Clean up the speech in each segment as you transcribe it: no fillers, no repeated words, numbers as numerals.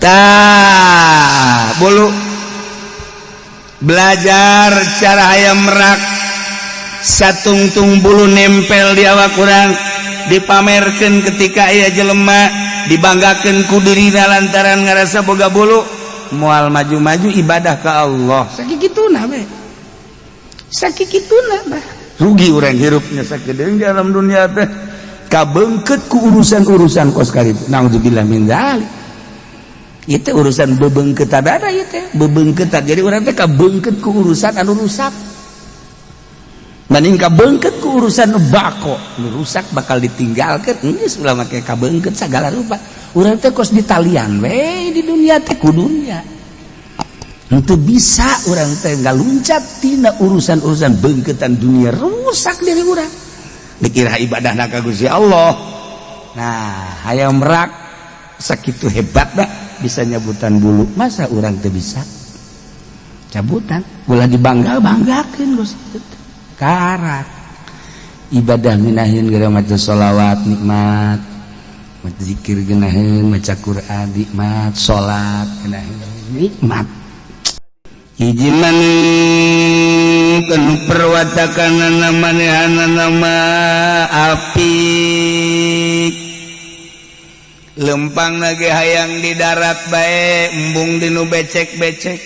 Tah, bulu belajar cara hayam merak, satungtung bulu nempel di awak urang, dipamerkan ketika aya jelema, dibanggakan ku dirina lantaran ngerasa boga bulu, moal maju-maju ibadah ke Allah. Sakituna we, sakituna bah, rugi urang hirupnya sakedeung di alam dunia teh, kabeungkeut ku urusan-urusan kos kitu. Naudzubillah min dzalik. Itu urusan bebeungkeutan ada, ieu teh bebeungkeutan. Jadi urang teh kabeungkeut ku urusan anu rusak banding kabeungkeut ku urusan nu bako. Nu rusak bakal ditinggalkeun, geus ulah make kabeungkeut sagala rupa. Urang teh kos ditalian we di dunia teh ku dunia. Henteu bisa urang teh ngaluncat tina urusan-urusan beungkeutan dunia, rusak diri urang, dikira ibadah ka Gusti Allah. Nah, hayam merak sakitu hebat dah bisa nyabutan bulu, masa urang teu bisa cabutan? Ulah dibangga banggakeun. Geus karak ibadah ngeunaheun, geura maca sholawat nikmat, maca zikir ngeunaheun, maca Quran nikmat, salat ngeunaheun nikmat. Hiji manuk anu perwatakanana manehanana mah apik, lempang lagi hayang di darat bae, embung dinu becek-becek,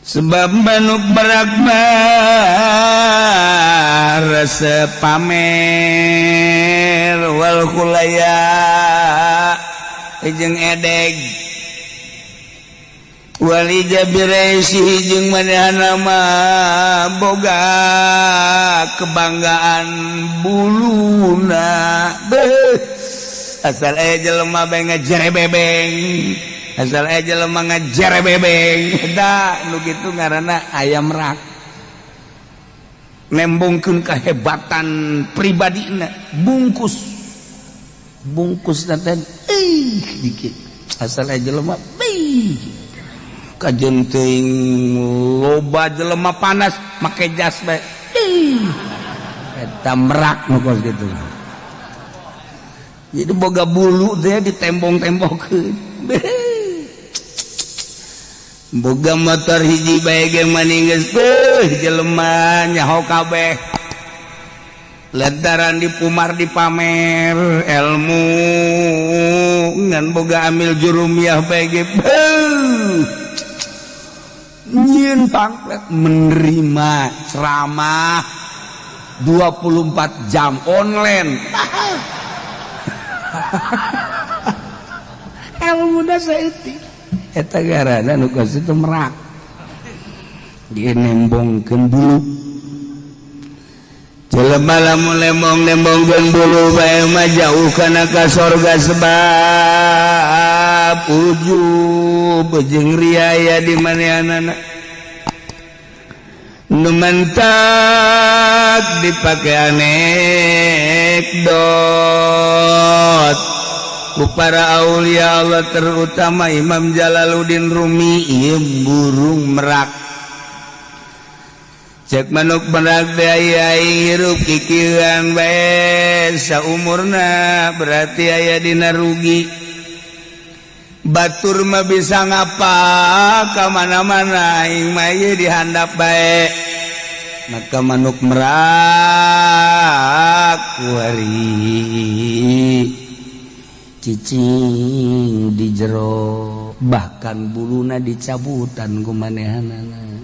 sebab manuk merak mah resep pamer. Wal khuyala jeung edeg, wal ijab bira'sihi jeung manehna mah boga kebanggaan buluna. Beuh, asal aya jelema bae ngejere bebeng, asal aya jelema ngejere bebeng. Da nu kitu ngaranna ayam merak, nembongkeun kehebatan pribadina, bungkus bungkus teh ih dikit, asal aya jelema beuh kajen teuing loba jelema panas make jas bae. Ih, eta merak nu kos kitu. Jadi boga bulu teh ditembong-tembongkeun, boga motor hiji bae ge maning geus beuh jelema nyaho kabeh lantaran dipumar dipamer ilmu. Ngan boga amil jurumiyah bae ge beuh nyieun pamflet menerima ceramah 24 jam online. Ilmu saeutik, eta garana nu kos itu merak, dia nembongkeun bulu. Jelema lamun lembong-lembongkeun bulu bae mah jauh kana ka sorga, sebab ujub jeung riaya di manehanana nu mantak dipake anekdot ku para aulia Allah, terutama Imam Jalaluddin Rumi. Ieu burung merak, cek manuk merak teh, aya hirup kikieuan bae saumurna berarti aya dina rugi. Batur mah bisa ngapa ka mana-mana, aing mah ieu dihandap bae. Maka manuk merak kuari cicing di jero, bahkan buluna dicabutan ku manehanana.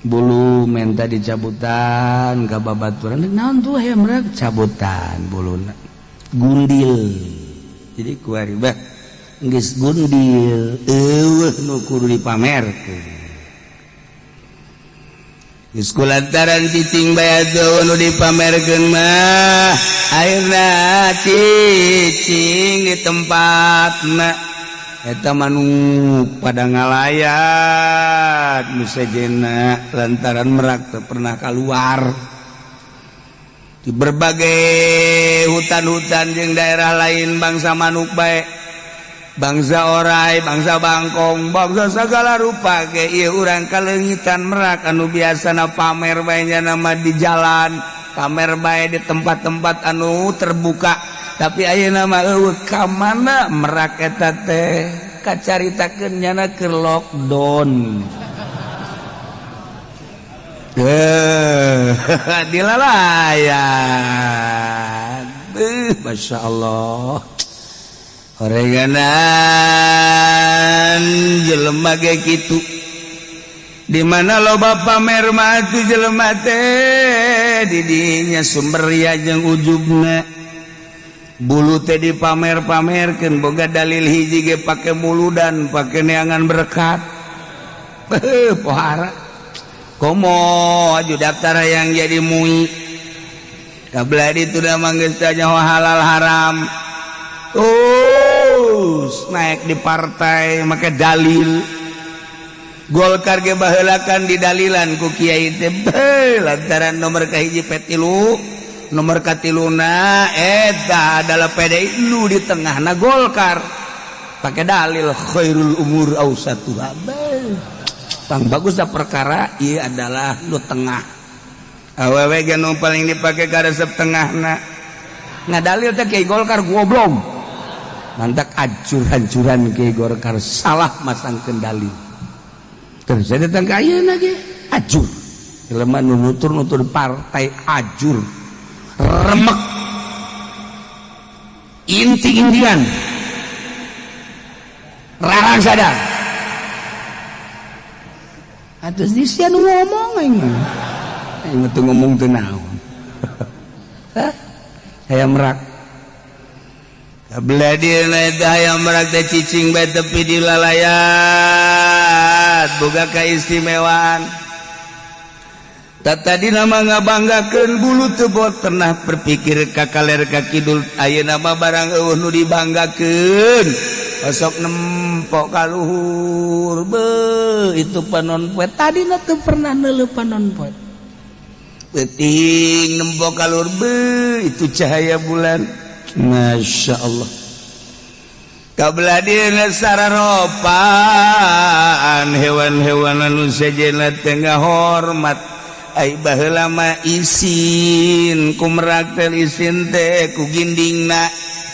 Bulu menta dicabutan ka babaturan, naon tuh hayam merak cabutan buluna, gundil. Jadi kuari bah geus gundil, eueuh nu kudu dipamerkeun. Geus kulantaran cicing bae atuh nu dipamerkeun mah, akhirna cicing di tempatna. Eta manuk pada ngalayat nu sejenna lantaran merak teu pernah keluar di berbagai hutan-hutan jeung daerah lain. Bangsa manuk bae, bangsa orai, bangsa bangkong, bangsa segala rupa ge, ieu urang kaleungitan merak anu biasana pamer bae nama di jalan, pamer bae di tempat-tempat anu terbuka. Tapi ayeuna mah eueuh, ka mana merak eta teh? Kacaritakeun nyana keur lockdown. Eh, dilalayan. Masya Allah, horenganan jelema ge kitu. Di mana loba pamer mah atuh jelema teh, didinya sumber ria jeung ujubna. Bulu teh dipamer-pamerkeun, boga dalil hiji ge pake muludan, pake neangan berkat. Pohara komo aju daftar yang jadi MUI. Kabelah itu udah manggis nyaho halal haram, terus naik di partai make dalil. Golkar ge baheulakan didalilan ku kiai teh, lantaran nomor kahiji P3, nomor katiluna eta adalah PDI, nu di tengahna Golkar, pakai dalil khairul umur ausatuha. Bang, bagus dah perkara ieu adalah nu tengah. Awewe ge nu paling dipake karesep tengahna. Ngadalil teh kiai Golkar goblok, mantak acur-hancuran. Kiai Golkar salah masangkeun dalil. Terus saya datang ke ayeuna ge ajur jelema nu nutur-nutur partai, ajur remek inti-intian rarang sadar. Atus di sia nu ngomong, aing mah aing mah teu ngomong teu naon. Hah? Hayam merak. Kabelah dieuna eta hayam merak teh cicing bae tepi di lalayat, boga kaistimewaan. Tadi nama ngabanggakeun bulu teu bot pernah berpikir ka kaler ka kidul. Ayeuna mah barang eueuh nu dibanggakeun, osok nempok ka luhur. Be, itu panon poe, tadina teu pernah neuleuh panon poe. Peuting nempok ka luhur, be, itu cahaya bulan, Masya Allah. Kabelah dieuna sararopaan hewan-hewan anu sejenna teh ngahormat. Ai baheula mah isin ku merak teh, isin teh ku gindingna,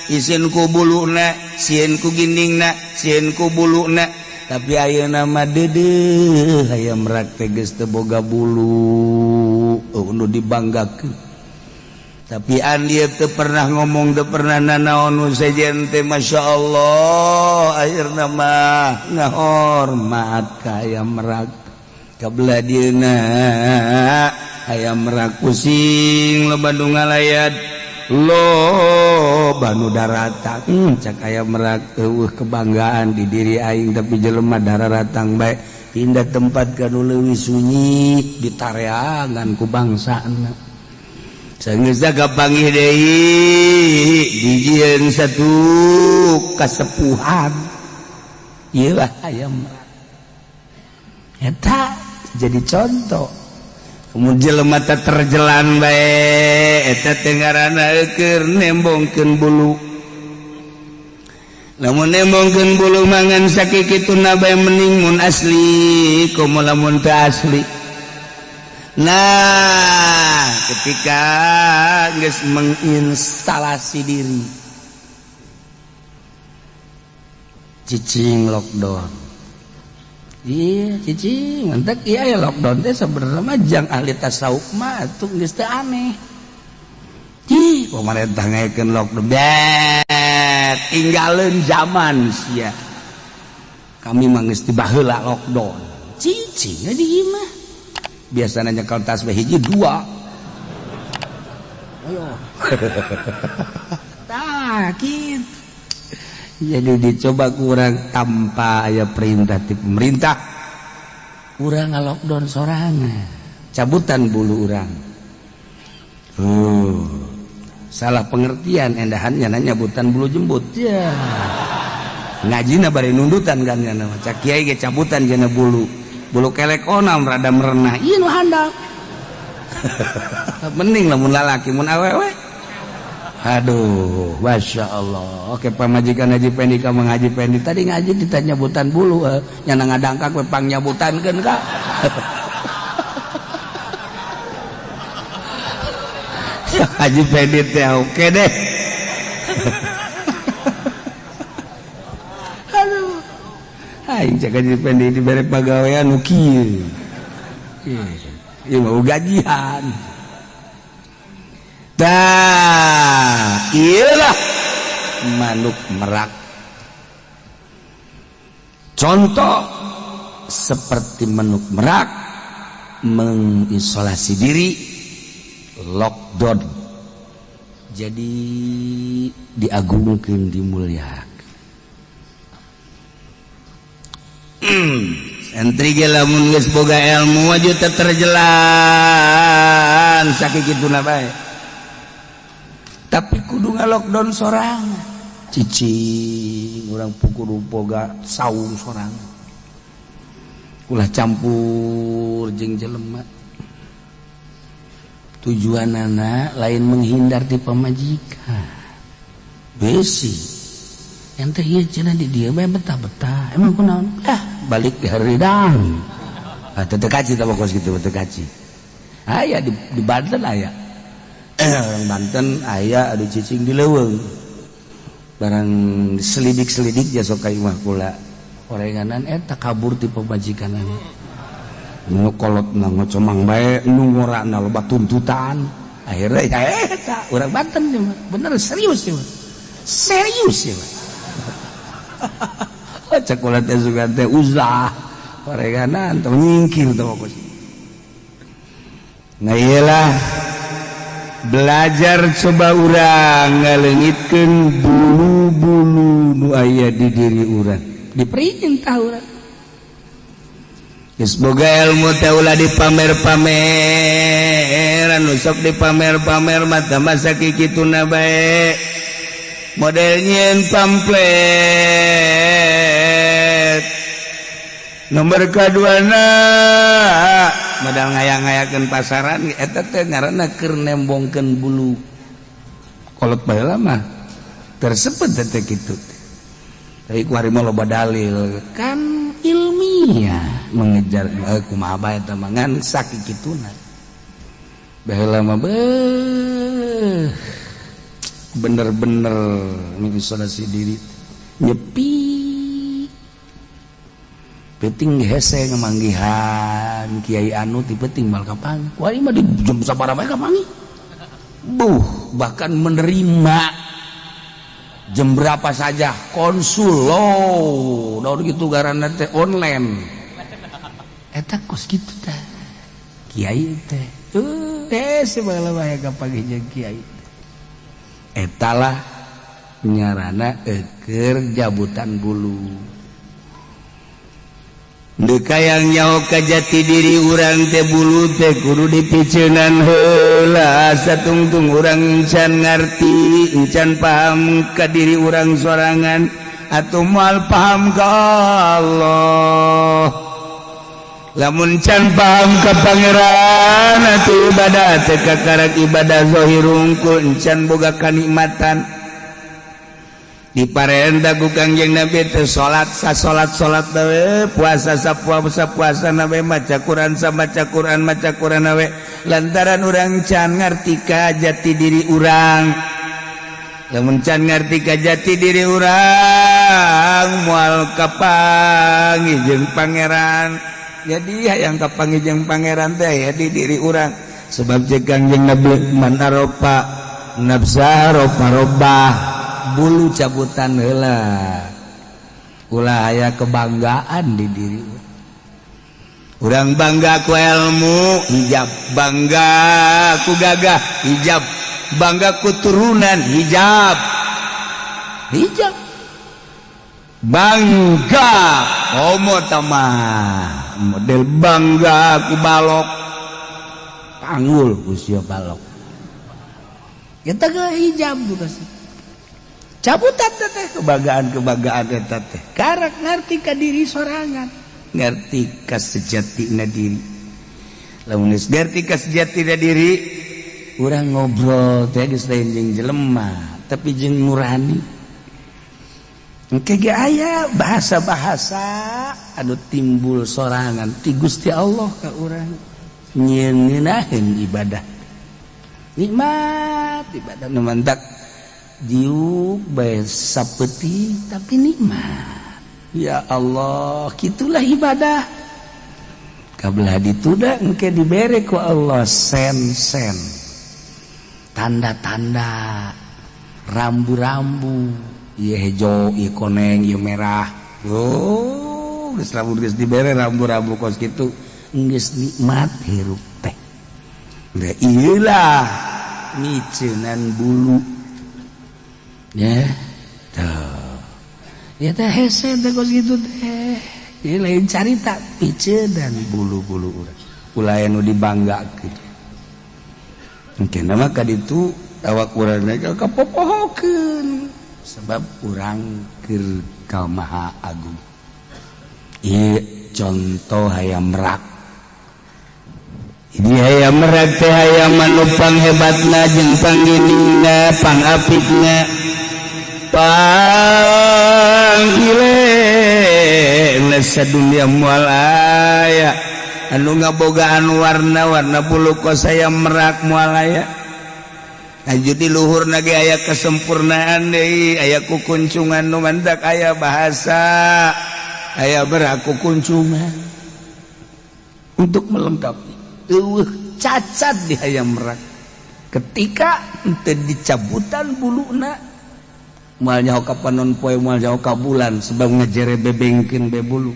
isin ku buluna, sieun ku gindingna, sieun ku buluna. Tapi ayeuna mah deudeuh hayam merak teh geus teu boga bulu, oh, nu dibanggakeun. Tapi andi teu pernah ngomong, teu pernah nanaon nu sejen teh. Masya Allah, akhirna mah ngahormat ka hayam merak. Kabelah dieuna hayam merak pusing, loba nu ngalayat, loba nu daratang. Cak hayam merak, eueuh kebanggaan di diri aing, tapi jelema dararatang bae. Pindah tempat ka nu leuwih sunyi, ditareangan ku bangsana. Sanggeus kapanggih deui, dijieun satu kasepuhan. Ieu lah hayam merak eta jadi contoh. Kemudian jelema teh terjelan bae, eta teh ngaranna keur nembongkeun bulu. Lamun nembongkeun bulu mangan sakikituna bae, mending mun asli komo lamun teu asli. Nah, ketika geus menginstalasi diri, cicing lockdown. Iya, cicing mantak. Iya ya, lockdown teh sebenarnya mah jang ahli tasawuf mah atuh geus teu aneh. Ih, pemerintah ngayakeun lockdown. Bet, tinggalin zaman sia. Kami mah geus ti baheula lockdown. Cicing di imah. Biasanya nyekel tasbih hiji dua. Ayo. Tah, kitu. Jadi dicoba kurang tanpa aya perintah ti pemerintah, urang lockdown sorangan, cabutan bulu urang. Salah pengertian, endahannya nanya nyabutan bulu jembut ya. Ngajina bari nundutan kan nya, cak kiai ge cabutan jana bulu bulu kelek onam rada merenah, ieu nu handap. Mending lamun lalaki, mun awewe aduh, Masya Allah. Oke, pamajikan Haji Pendi ka Mang Haji Pendi tadi ngaji ditanya nyabutan bulu, nyana ngadangkak we pang nyabutankeun ka Haji Pendi teh. Oke deh. Aduh. Aing cek Haji Pendi dibere pagawean nu kieu. Ieu mau gajian. Tah, ieu lah manuk merak. Contoh seperti manuk merak mengisolasi diri, lockdown. Jadi diagungkan, dimuliakan. Santri ge lamun geus boga ilmu aju teu terjelan sakituna bae. Tapi kudu nga-lockdown sorangan. Cicing urang kudu boga saung sorangan. Ulah campur jeung jelema. Tujuanana lain menghindar ti pamajikan. Besi. Ente ieu cenah di dieu bae betah-betah. Emang kunaon? Ah, balik di haridang. Ah, teu kaci tah kos kitu teu kaci. Aya di Banten aya. Orang Banten aya anu cicing di leuweung. Barang selidik-selidik ja sok ka imah kula. Orenganan eta kabur ti pamajikanana. Nu kolotna ngocomang bae, nu ngorana loba tuntutan. Akhirnya ya eta urang Banten ieu mah. Bener serius ieu mah. Serius ieu mah. Cek kula teh sugan teh uzlah. Orenganan teh nyingkir teh kos. Nah iyalah belajar coba urang ngaleungitkeun bulu-bulu nu aya di diri urang. Diperintah urang. Geus boga ilmu teh ulah dipamer-pamer, anu sok dipamer-pamer mah tah masa kikituna bae. Model nyieun pamflet. Nomor kaduana modal ngayang-ngayakeun pasaran eta teh ngaranna keur nembongkeun bulu. Kolot baheula mah tersebut teh kitu. Tapi ku hari mah loba dalil kan ilmiah mengejar kumaha bae eta mah ngan sakikituna. Baheula mah beuh bener-bener mengisolasi diri nyepi penting hese ngemanggihan kiai anu ti penting mal kapanggih. Wah mah di jam sabaraha bae kapanggih. Buh, bahkan menerima jam berapa saja konsul lo daun gitu garana teh online eta kos kitu teh kiai teh hese baheula bae kapanggih jeung kiai. Etalah nyarana eker jabutan bulu. Deka yang nyaho ka jati diri urang teh bulu teh kudu dipiceunan heula satungtung urang encan ngarti, encan paham ka diri urang sorangan atuh moal paham ka Allah. Lamun can paham ka Pangeran atuh ibadah teh kakarak ibadah zahir hungkul encan boga kanikmatan. Diparenta ku Kangjeng Nabi teh salat sa salat salat we, puasa sa puasa puasa na we, maca Quran sa maca Quran maca Quran we, lantaran urang can ngarti ka jati diri urang. Lamun can ngarti ka jati diri urang moal kapanggih jeung Pangeran. Jadi hayang kapanggih jeung Pangeran teh ya di diri urang. Sebab cek Kangjeng Nabi man arofa nafsa arofa robbah, bulu cabutan heula ulah aya kebanggaan di diri urang. Bangga ku ilmu hijab, bangga ku gagah hijab, bangga ku turunan hijab, hijab bangga homo tamah model bangga ku balok panggul usia balok kita ke hijab bukan sih cabutan teh kebanggaan-kebanggaan eta teh karak ngerti ka diri sorangan, ngerti ka sejatina diri. Lamun geus ngerti ka sejatina diri, urang ngobrol teh geus lain jeung jelema tapi jeung nurani. Engke ge aya bahasa-bahasa anu timbul sorangan ti Gusti Allah ka urang, nyieun ngeunaheun ibadah, nikmat ibadah. Nu mantak Diuk bae sapeuting, tapi nikmat. Ya Allah, gitulah ibadah. Kabelah dituda engke dibere ku Allah sen-sen, tanda-tanda, rambu-rambu, ieu hejo, ieu koneng, ieu merah. Oh, geus, lamun geus dibere rambu-rambu kos kitu, geus nikmat hirup teh. Da ieulah miceunan bulu ya tuh ya teh, hese teh kos kitu teh. Ieu lain carita piceunan bulu-bulu urang, ulah anu dibanggakeun. Mungkin nama kaditu awak urang kapopohokeun sebab urang keur ka Maha Agung. Ieu contoh hayam merak. Ini hayam merak teh hayam anu panghebatna jeung pangginingna, pangapikna, panggile sadunia. Moal aya anu ngabogaan warna-warna bulu kos hayam merak, moal aya. Lanjut di luhur lagi aya kesempurnaan deui, aya kukuncungan nu mantak aya bahasa aya beraku kuncungan untuk melengkapi. Eueuh cacat di hayam merak. Ketika henteu dicabutan buluna, moal nyaho ka panon poe, moal nyaho ka bulan, sebab ngejere bebengkeun be bulu.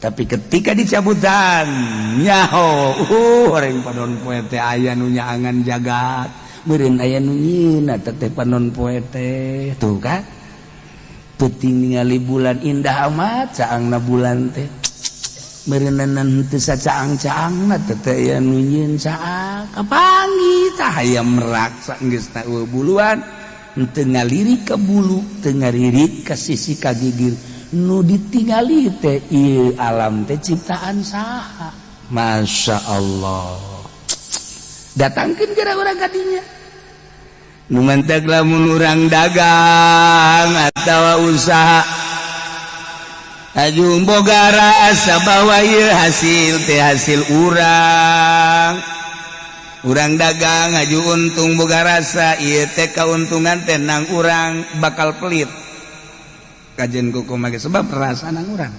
Tapi ketika dicabutan, nyaho orang panon poe teh aya nu nyaangan jagat, meureun aya nu nyieun teh panon poe teh. Tuh kan, peuting ningali bulan indah amat caangna bulan teh, meureunan teu sacaang-caangna teh teh aya nu nyieun caang. Kapanggih tah hayam merak saenggeus buluan, henteu ngalirik ka bulu, teu ngalirik ka sisi ka gigir. Nu ditingali teh ieu alam teh ciptaan saha? Masya Allah. Datangkeun kira urang kadinya. Nu mantak lamun urang dagang atawa usaha, aju boga rasa bahwa ieu hasil teh hasil urang. Urang dagang aju untung, boga rasa ieu teh kauntungan teh nang urang, bakal pelit kajen kuku make sebab rasa nang urang.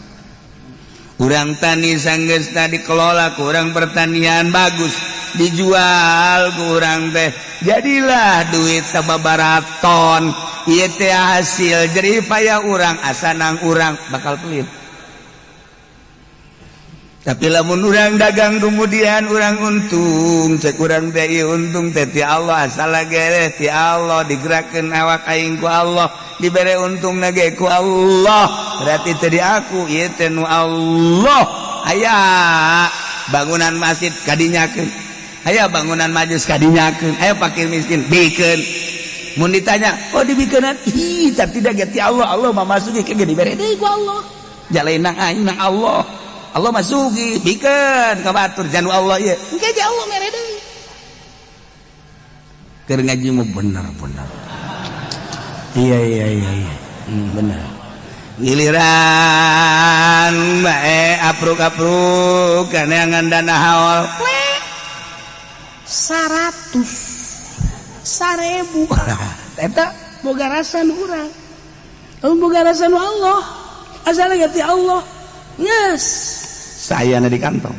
Urang tani, sanggeusna dikelola ku urang pertanian bagus, dijual ku urang teh, jadilah duit sababaraton. Ieu teh hasil jerih payah urang, asa nang urang, bakal pelit. Tapi lamun urang dagang, kemudian urang untung, cek urang teh ieu untung teh ti Allah, asal gere ti Allah, digerakkeun awak aing ku Allah, dibere untung ge ku Allah, berarti teh di aku, ieu teh nu Allah. Aya bangunan masjid kadinyakeun, aya bangunan majlis kadinyakeun, aya fakir miskin bikeun. Mun ditanya, "Oh, dibikeunan?" Ih, tapi tidak ti Allah, Allah mah masuki ke dibere deui ku Allah. Jalain nang aing nang Allah, Allah masuki, bikeun ka batur janu Allah ieu, engke ge Allah mere deui. Keur ngaji mah bener-bener, iya, bener. Giliran bae apruk-apruk kaneangan dana haul 100 1000, eta boga rasa nu urang, boga rasa nu Allah, asal ti Allah, yes, saya di kantong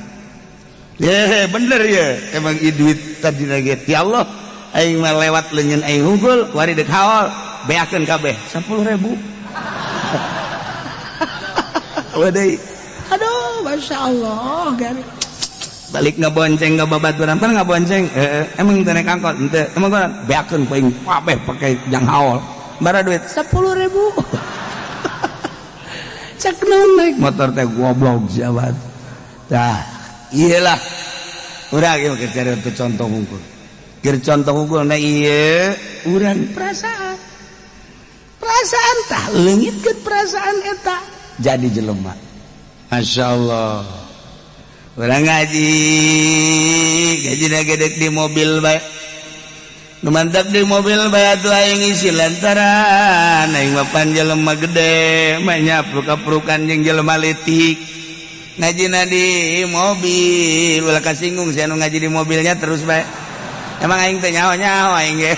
ya bener ya. Emang duit tadi lagi ti Allah, aing mah lewat leungeun aing hungkul. Kuari dek haul, beakeun kabeh 10.000. Wadai. Aduh, masya Allah, gari. Balik ngebonceng ke babaturan, pan ngabonceng, emang teu naik angkot, henteu, emang gua beakeun ku aing kabeh pake jang haul. Bara duit 10.000. Cek naon naik motor teh goblok siapa. Tah, iyalah. Urang ieu keur cari untuk contoh hungkul. Keur contoh hungkul na ieu urang perasaan. Perasaan tah leungitkeun perasaan eta jadi jelema. Masya Allah. Urang ngaji, gaji gedek di mobil bae. Nu mantap di mobil bae atuh aing isi lantaran aing mah pan jelema gede, mah nyapruk-aprukan jeung jelema leutik. Ngajina di mobil, ulah kasinggung sia nu ngaji di mobilnya terus bae. Emang aing teh nyaho-nyaho aing ge.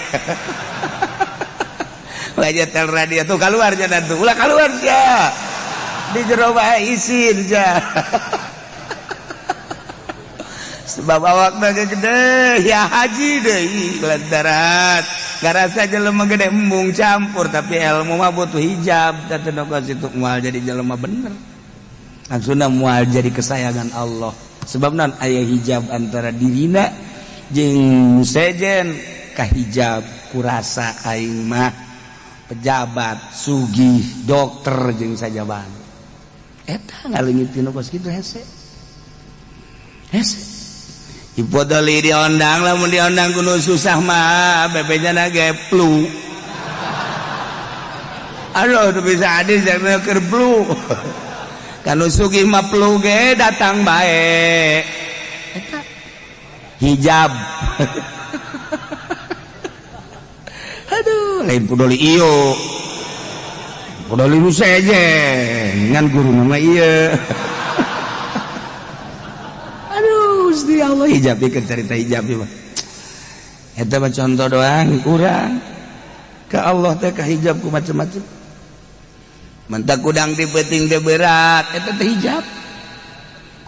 Wajah tel radio tuh keluar jangan tuh ulah keluar sia di jero bae isin sia. Sebab awakna gede ya haji deui lantaran ngarasa jelema gede embung campur tapi ilmu mah butuh hijab da teu situ moal jadi jelema bener. Langsungna moal jadi kesayangan Allah. Sebab non aya hijab antara dirina jeung sejen kahijab kurasa aing mah pejabat sugih dokter jeung sajaban eta ngaleungit tinu kos kitu hese hese hipodoli diondang lamun diondang kudu susah mah bebejana ge flu aduh teu bisa hadis jangan keur flu kanu sugih mah flu ge datang bae eta hijab. Aduh lain pudoli iyo pudoli nu sejen ngan guru nama ieu. Aduh Gusti Allah hijab ieu cerita hijab ieu mah eta mah contoh doang kurang ka Allah teh ka hijab ku macem-macem mentak kudang di peuting teh berat eta teh hijab.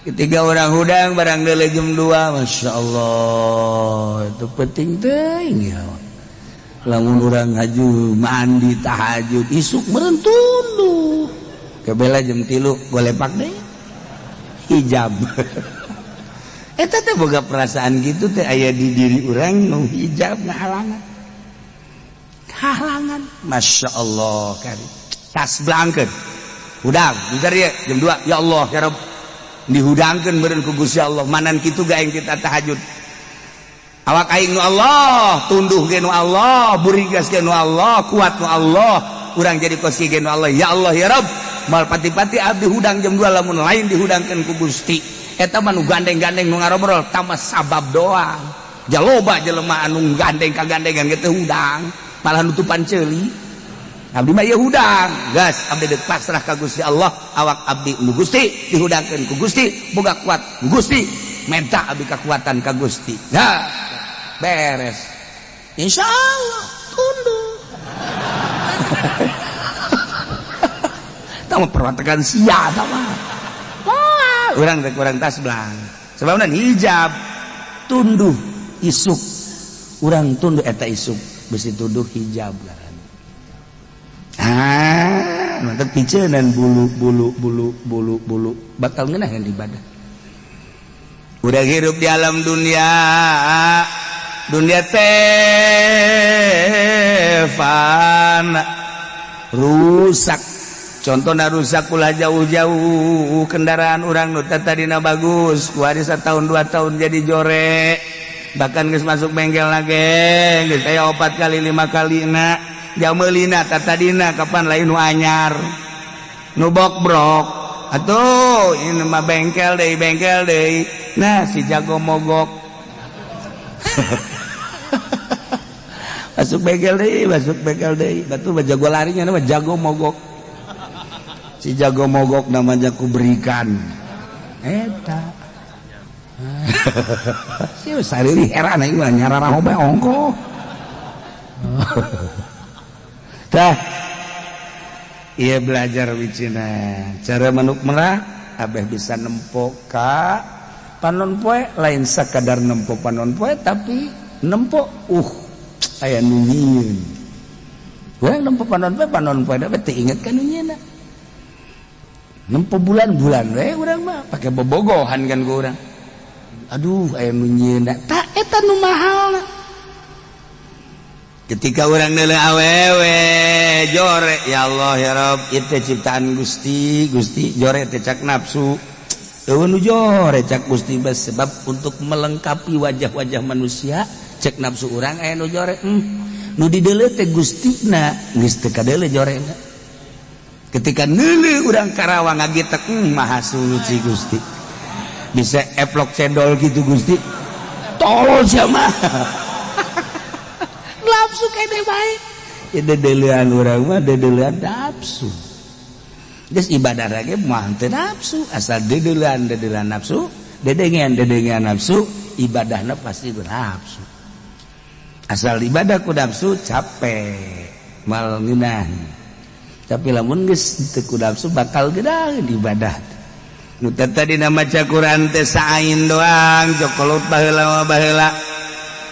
Ketiga orang hudang barang deuleu jam 2 Masya Allah itu penting teuing ya. Lamun urang haju mandi tahajud isuk meureun tunduh kebela jam 3 golepak deh hijab. Eta teh boga perasaan gitu teh aya di diri urang nu hijab ngahalangan halangan Masya Allah kari tas blangkeun hudang bentar ya jam 2 ya Allah ya Rabb dihudangkeun meureun ku Gusti Allah manan kitu ga aing kita tahajud awak aing nu Allah tunduh ge nu Allah burigas ge nu Allah kuat nu Allah urang jadi kos ge nu Allah ya Allah ya Rabb mal pati-pati abdi hudang jam 2 lamun lain dihudangkeun ku Gusti eta mah nu gandeng-gandeng nu ngarobrol tambah sabab doang jaloba jelema anu gandeng kagandengan ge teu hudang malah nutupan ceuli abdi mah ieu hudang gas abdi deuk pasrah ka Gusti Allah awak abdi nu Gusti dihudangkeun ku Gusti boga kuat ku Gusti menta abdi kekuatan ka Gusti nah beres insya Allah tunduk. Tama perwatakan sia tama urang teh kurang tas belang sebabna hijab tunduh isuk urang tunduh eta isuk besi tunduh hijab ah mantap picenan bulu bulu bulu bulu bulu bakal ngeunaheun ibadah udah hirup di alam dunia dunia teh fana rusak contohna rusak ulah jauh-jauh kendaraan urang nu tadina bagus kuari satahun 2 tahun jadi jorek bahkan geus masuk bengkel lagi geus aya 4 kali 5 kali na jamelina tatadina kapan lain nu anyar nu bokbrok atuh ini mah bengkel deui nah si jago mogok. Masuk bengkel deui batu mah jago larinya nama jago mogok si jago mogok namanya ku berikan eta. Si sariri heran aing mah nyarara hobe ongko. Tah ieu belajar wicina cara manuk merak abeh bisa nempo ka panon poe lain sakadar nempo panon poe tapi nempo aya nu nyieun urang nempo panon poe da teu inget ka nu nyieunna nempo bulan-bulan we urang mah pake bobogohan kan ku urang aduh aya nu nyieunna tah eta nu mahalna ketika urang neuleuh awewe jore ya Allah ya Rabb ieu teh ciptaan Gusti Gusti jore teh cak nafsu eueuh nu jore cak Gusti sebab untuk melengkapi wajah-wajah manusia cek nafsu urang aya nu jore nu dideuleu teh Gustina geus teu kadeuleu jorena ketika neuleuh urang Karawang ngagitek maha suci Gusti bisa eplok cendol gitu Gusti tolol sia mah nafsu kene bae ya dedeulean urang mah dedeulean nafsu geus ibadah lagi mah teu nafsu asal dedeulean dedeulean nafsu dedengean dedengean nafsu ibadahna pasti bernafsu asal ibadah ku nafsu capek Mal ngeunah. Tapi lamun geus teu ku nafsu bakal gedaheun ibadah. Nu tadi maca Quran teh saain doang jokolot baheula mah baheula.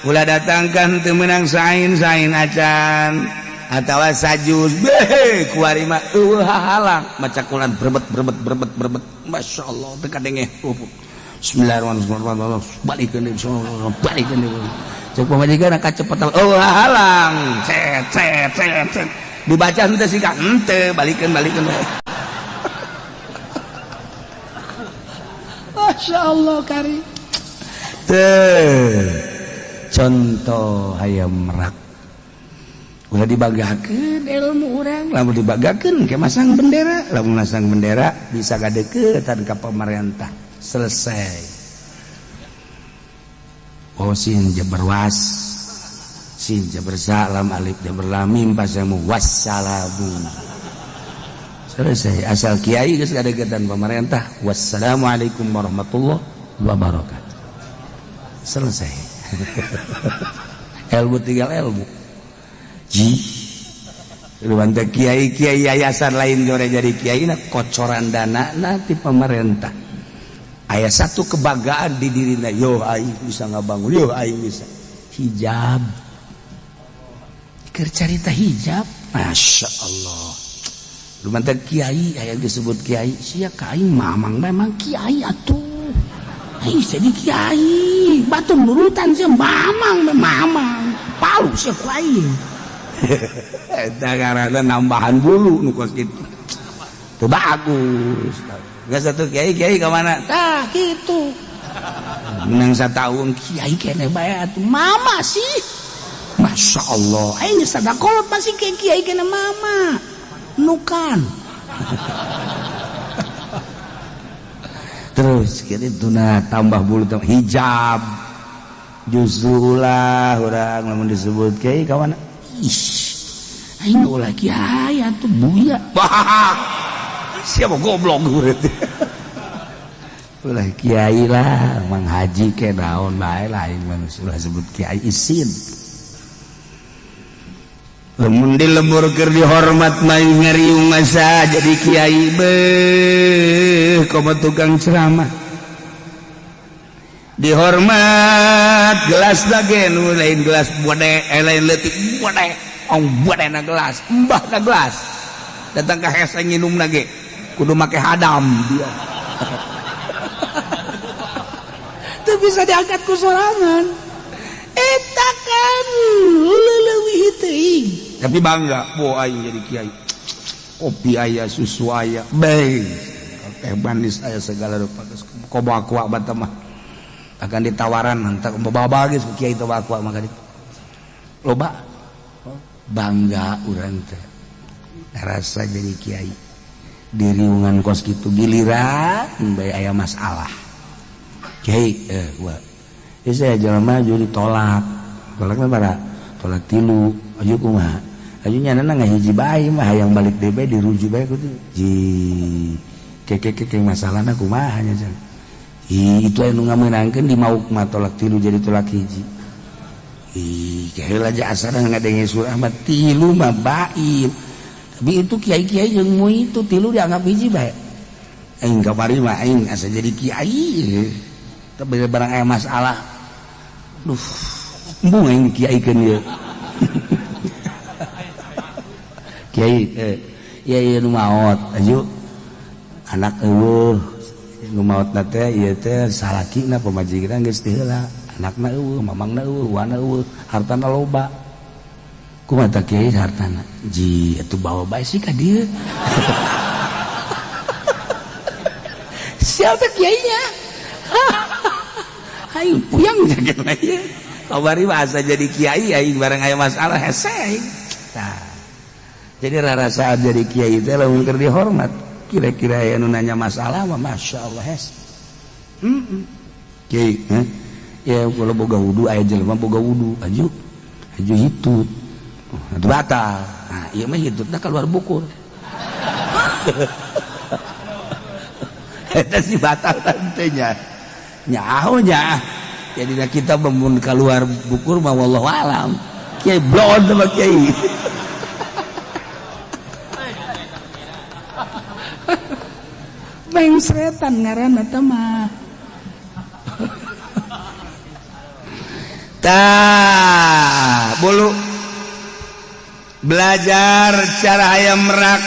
Ulah datangkan teu meunang sain-sain acan atawa sajuz beh kuari mah eueuh hahalang maca Quran berbet berbet berbet berbet masyaallah teu kadenge. Bismillahirrahmanirrahim balikeun deui balikeun deui cek pamajikan kacepetan eueuh hahalang cet cet cet cet dibaca henteu sih ka henteu balikeun balikeun. Masya Allah kari teh contoh hayam merak ulah dibagakeun ilmu urang lamun dibagakeun ke masang bendera lamun masang bendera bisa gadeukeutan ka pamarentah selesai. Oh sin jabar was sin jabar salam alif jabar lam mim pasamu wassalamu selesai asal kiai geus gadeukeutan pamarentah wassalamualaikum warahmatullahi wabarakatuh selesai. Ilmu tinggal ilmu. Ji luwanta kiai-kiai yayasan lain jore jadi kiai na kocoran dana na ti pemerintah. Aya satu kebanggaan di dirina, yo aing bisa ngabangun, yo aing bisa hijab. Keur carita hijab, Masya Allah. Luwanta kiai aya disebut kiai, sia ka aing mamang memang kiai atuh. Aing jadi kiai, batu nurutan sia mamang mamang, palu sia ku aing. Eta karena nambahan bulu nu kos kitu. Teu bagus. Geus satu kiai-kiai ka mana? Tah kitu. Menang satahun kiai keneh bae atuh mama sih. Masya Allah, aing geus sadakolot masih kiai kiai keneh mama. Nukan. Terus kitu nah tambah bulu tambah hijab. Justru ulah urang lamun disebut kiai ka mana? Ih, aing ulah kiai atuh buya. Siapa goblok berarti. Ulah kiai lah, mang haji ke naon bae lah aing mah ulah sebut kiai isin. Lamun di lembur keur dihormat mah ngariung masa jadi kiai beuh komo tukang ceramah. Dihormat gelas lagi nu lain gelas bode lain leutik bode ong bode na gelas mbah na gelas datang ka hese nginum lagi kudu make hadam dia. Teu bisa diangkat ku sorangan eta kan leuwih teuing tapi bangga bo aing jadi kiai kopi aya susu aya bae teh manis aya segala rupa geus komo aqua bata mah akan ditawaran entak bawa geus ku kiai teh aqua maka loba bangga urang teh rasa jadi kiai diriungan kos kitu giliran bae aya masalah kiai gua ieu saya jelema maju ditolak tolakna bara tolak tilu aju kumaha aju nyanana ngahiji bae mah hayang balik deui bae dirujuk bae kudu ji keke masalahna kumaha nya cenah. Ih, itu anu ngamenangkeun di mauk mah tolak tilu jadi tolak hiji. Ih, heula aja asana ngadenge surah mah tilu mah bain. Tapi itu kiai-kiai jeung mu itu tilu dianggap hiji bae. Aing kamari mah aing asa jadi kiai. Tapi barang aya masalah. Duh, embung aing dikiaikeun ieu. Kiai ieu ieu nu maot aju anak eueuh nu maotna teh ieu teh salakina pamajikan geus teu heula anakna eueuh mamangna eueuh wana eueuh hartana loba kumaha tah kiai hartana ji atuh bawa bae sih ka dieu. Siapa kiainya? Aing puyang jaga ieu kabari mah asa jadi kiai aing bareng aya masalah hese aing. Tah jadi rarasaan jadi kiai teh lamun keur dihormat kira-kira aya nu nanya masalah mah Masya Allah hes. Kiai ya kalau boga wudu aya jelema boga wudu aju aju hitut atuh batal. Nah ieu mah hitutna keluar bukur. Eta si batal teh nya nyaho nya. Jadi kita mun keluar bukur mah wallahu alam. Kiai blon sama kiai. Mengsretan ngaranna teh mah. Tah, bulu belajar cara hayam merak,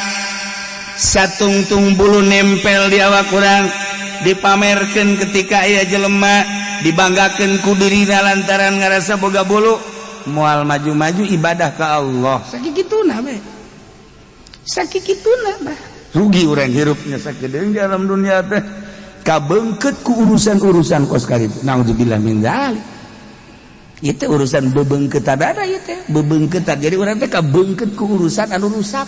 satungtung bulu nempel di awak urang, dipamerkan ketika aya jelema, dibanggakan ku dirina lantaran ngarasa boga bulu, moal maju-maju ibadah ke Allah. Sakituna we, sakituna bah. Rugi urang hirupnya sakedeung di alam dunia teh, kabeungkeut ku urusan-urusan kos kitu. Naudzubillah min dzalik. Itu urusan bebeungkeutan ada ieu teh, bebeungkeutan. Jadi urang teh kabeungkeut ku urusan anu rusak.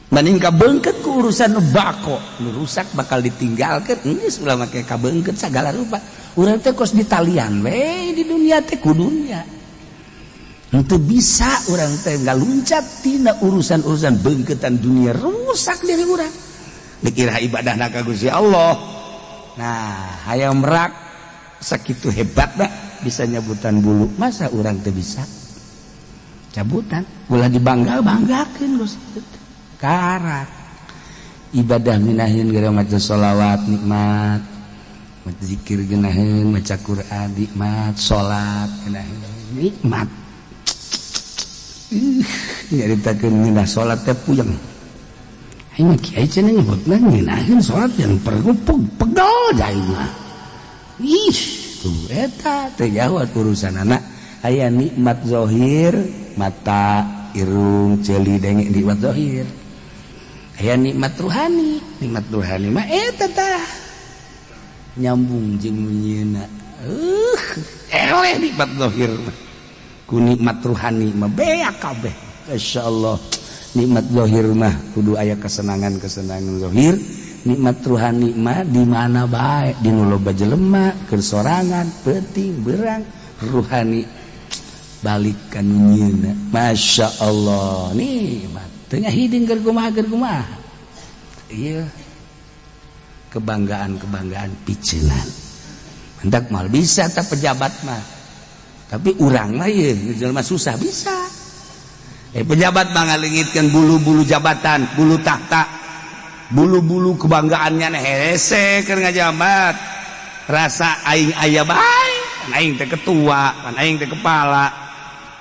Mending kabeungkeut ku urusan nu bako, nu rusak bakal ditinggalkeun. Geus ulah make kabeungkeut sagala rupa. Urang teh kos ditalian we di dunia teh ku dunia. Henteu bisa urang teh ngaluncat tina urusan-urusan beungkeutan dunia, rusak diri urang. Dikira ibadahna ka Gusti Allah. Nah, hayam merak sakitu hebatna bisa nyabutan bulu, masa urang teu bisa cabutan? Ulah dibangga-banggakeun, geus karak ibadah minahin gara maca sholawat nikmat, maca zikir geunaheun, maca Quran nikmat, salat geunaheun nikmat. Nyaritakeun ngeunah salat teh puyeng. Aing mah kiai cenah nyebutna ngeunaheun salat yang perlu pegel aing mah. Ih, tuh eta teh jauh urusan anak. Aya nikmat zahir, mata, irung, ceuli, denge, nikmat zahir. Aya nikmat ruhani, nikmat ruhani mah eta tah nyambung jeung nyieuna. Eleh nikmat zahir mah ku nikmat ruhani mah beak kabeh. Masyaallah, nikmat zahir mah kudu aya kesenangan-kesenangan zahir. Nikmat ruhani mah di mana bae, di nu loba jelema, keur sorangan, peuting berang, ruhani balik ka nu nyieuna. Masya Allah, nikmat teu hiding keur kumaha, keur kumaha. Ieu kebanggaan-kebanggaan piceunan hendak mal bisa tak pejabat mah, tapi urang mah ieu jelema susah bisa. Pejabat mah ngalengitkeun bulu-bulu jabatan, bulu tahta, bulu-bulu kebanggaannya. Hese keur ngajabat, rasa aing aya bae, pan aing teh ketua, pan aing teh kepala,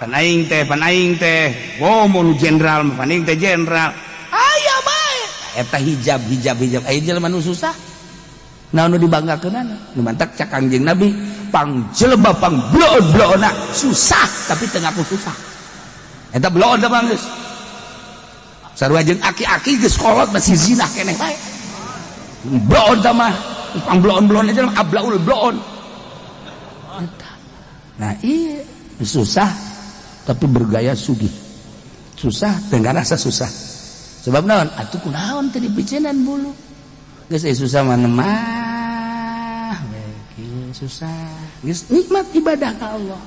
pan aing teh, pan aing teh, oh, mun jenderal mah pan aing teh jenderal, aya bae eta hijab hijab hijab. Aya jelema nu susah, naon nu dibanggakeunana? Nu mantak cak Kangjeng Nabi, pang jelema pang bloon-bloonna susah tapi teu ngaku susah. Eta bloon da bang, geus sarua jeung aki-aki geus kolot masih zina keneh bae. Bloon da mah pang bloon-bloon aja, ablaul bloon eta. Nah, iya, susah tapi bergaya sugih, susah teu ngarasa susah. Sebab naon atuh, kunaon teu dipiceunan bulu? Geus susah mah mah we susah, geus nikmat ibadah ka Allah,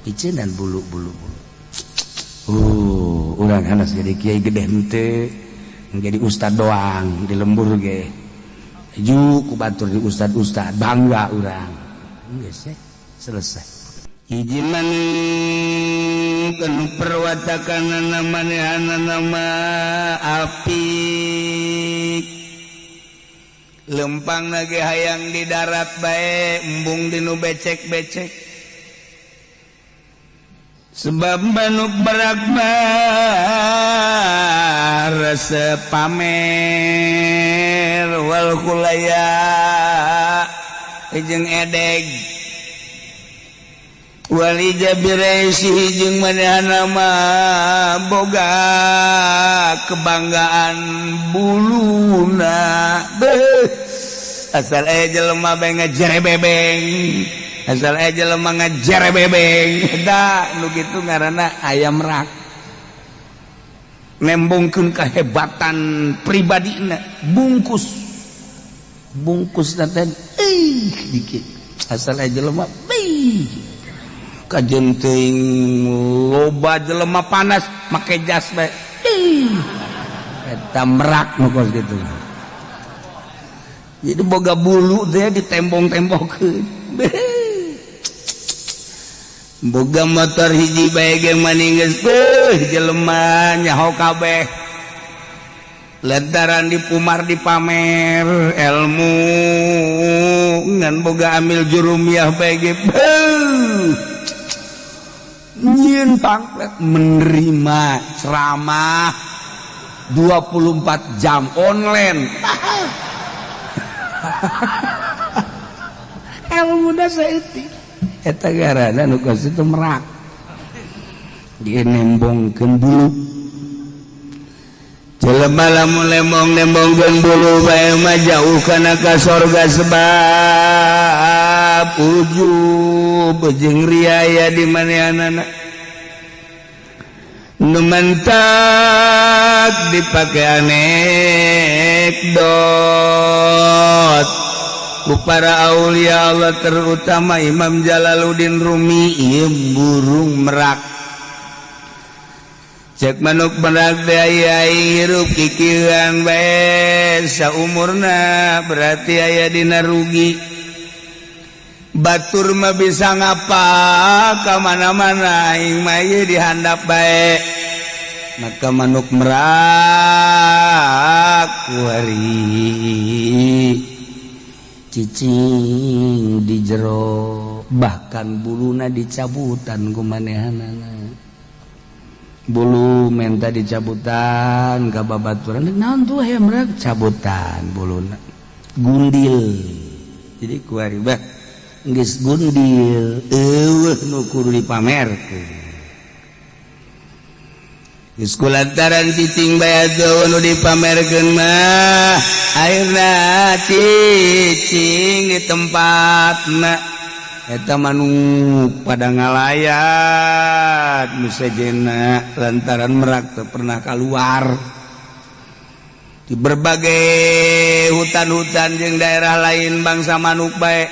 piceunan bulu bulu bulu. Urang hanas jadi kiai gede henteu, jadi ustad doang di lembur ge ju ku batur di ustad-ustad, bangga urang. Geus selesai. Hiji kanu perwatakan manehana nama apik, lempang lagi hayang di darat bae, embung di nu becek-becek, sebab manuk merak mah resep pamer, wal khuyala jeung edeg, wal ijabi ra'sihi jeung manehana mah boga kebanggaan buluna. Beuh, asal aya jelema bae ngajere bebeng, asal aya jelema ngajere bebeng. Da nu kitu ngaranna ayam rak, nembongkeun kehebatan pribadina, bungkus bungkus teh ih dikit, asal aya jelema beuh kajen teuing loba jelema panas make jas bae. Ih, eta merak nu kos kitu. Jadi boga bulu teh ditembong-tembongkeun. Boga motor hiji bae ge maning geus beuh jelema nyaho kabeh. Lantaran dipumar, dipamer ilmu ngan boga amil jurumiyah bae ge nyieun pamflet menerima ceramah 24 jam online. Ilmu saeutik eta garana nu kos itu merak dia nembongkeun bulu. Jelema lamun lembong nembongkeun bulu bae mah jauh kana ka sorga, sebab ujub jeung riaya di manehanana nu mantak dipake anekdot ku para aulia Allah, terutama Imam Jalaluddin Rumi. Ieu burung merak, cek manuk merak teh, aya hirup kikieuan bae saumurna berarti aya dina rugi. Batur mah bisa ngapa ka mana-mana, aing mah ieu dihandap bae. Maka manuk merak kuari cicing di jero, bahkan buluna dicabutan ku manehanana. Bulu menta dicabutan ka babaturan. Naon tuh hayam merak? Cabutan buluna, gundil. Jadi kuari bah geus gundil, eueuh nu kudu dipamerkeun. Geus kulantaran cicing bae atuh nu dipamerkeun mah, akhirna cicing di tempatna. Eta manuk pada ngalayat nu sejena lantaran merak teu pernah keluar di berbagai hutan-hutan jeung daerah lain. Bangsa manuk bae,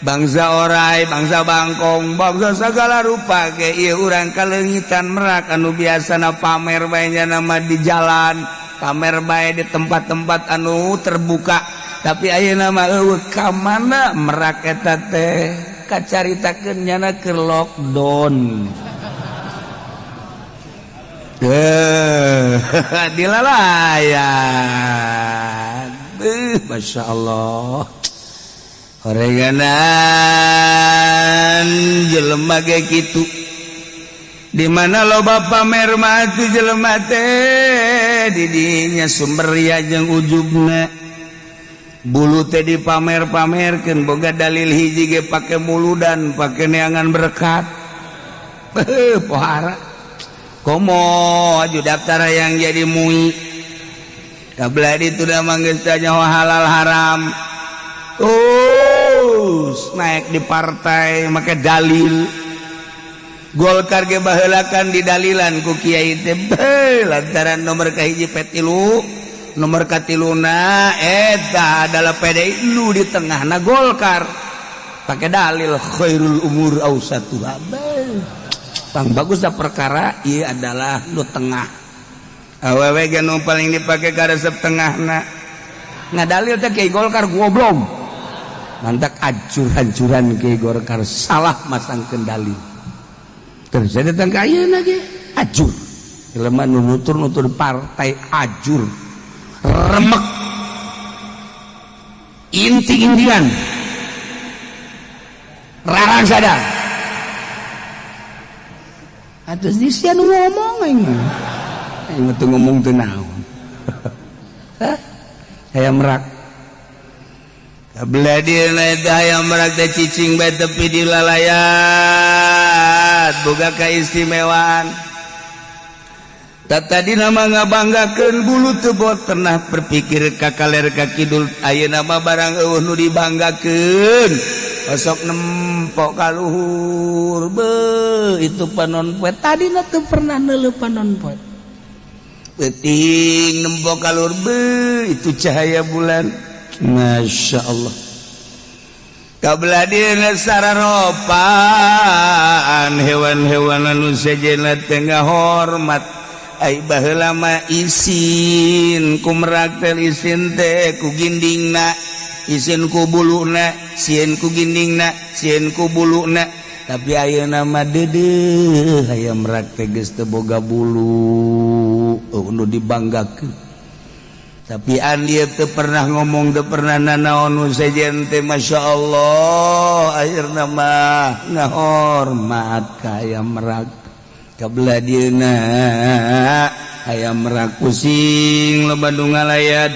bangsa orai, bangsa bangkong, bangsa segala rupa ge, ieu urang kaleungitan merak anu biasana pamer bae nama di jalan, pamer bae di tempat-tempat anu terbuka. Tapi ayeuna mah eueuh. Ka mana merak eta teh? Kacaritakeun nyana keur lockdown. Eh, dilalayan. Masya Allah. Horenganan jelema ge kitu. Di mana loba pamer mah atuh jelema teh didinya sumber ria jeung ujubna. Bulu teh dipamer-pamerkeun, boga dalil hiji ge pake muludan, pake neangan berkat. Beuh, pohara. Komo aju daftar yang jadi MUI. Kabla itu dah manggis tanya halal haram. Terus naik di partai make dalil. Golkar ge baheulakan didalilan ku kiai teh, lantaran nomor kahiji P3, nomor katiluna eta adalah PDI, lu di tengahna Golkar, pakai dalil khairul umur ausatuha. Bang, bagus dah perkara ieu adalah lu tengah. Awewe ge nu paling dipake karesep tengahna. Ngadalil teh kiai Golkar goblok. Mantak acur-hancuran kiai Golkar salah masang kendali. Terus saya datang ke ayeuna ge ajur. Jelema nu nutur-nutur partai ajur. Remek. Inti Indian. Rarang sadar. Atus di sia nu ngomong aing mah. Aing mah teu ngomong teu naon. Hah? Hayam merak. Kabelah dieuna eta hayam merak teh cicing bae tepi di lalayat, boga kaistimewaan. Tadi nama ngabanggakeun bulu teu bot pernah berpikir ka kaler ka kidul. Ayeuna mah barang eueuh nu dibanggakeun, osok nempok ka luhur. Be, itu panon poe, tadina teu pernah neuleuh panon poe. Peuting nempok ka luhur, be, itu cahaya bulan, Masya Allah. Kabelah dieuna sararopaan hewan-hewan anu sejenna teh ngahormat. Ai baheula mah isin ku merak teh, isin teh ku gindingna, isin ku buluna, sieun ku gindingna, sieun ku buluna. Tapi ayeuna mah deudeuh hayam merak teh geus teu boga bulu, nu dibanggakeun. Tapi dia teu pernah ngomong, teu pernah nanaon nu sejen teh. Masya Allah, akhirna mah ngahormat ka ayam merak. Kabelah dieuna ayam merak pusing, loba nu ngalayat,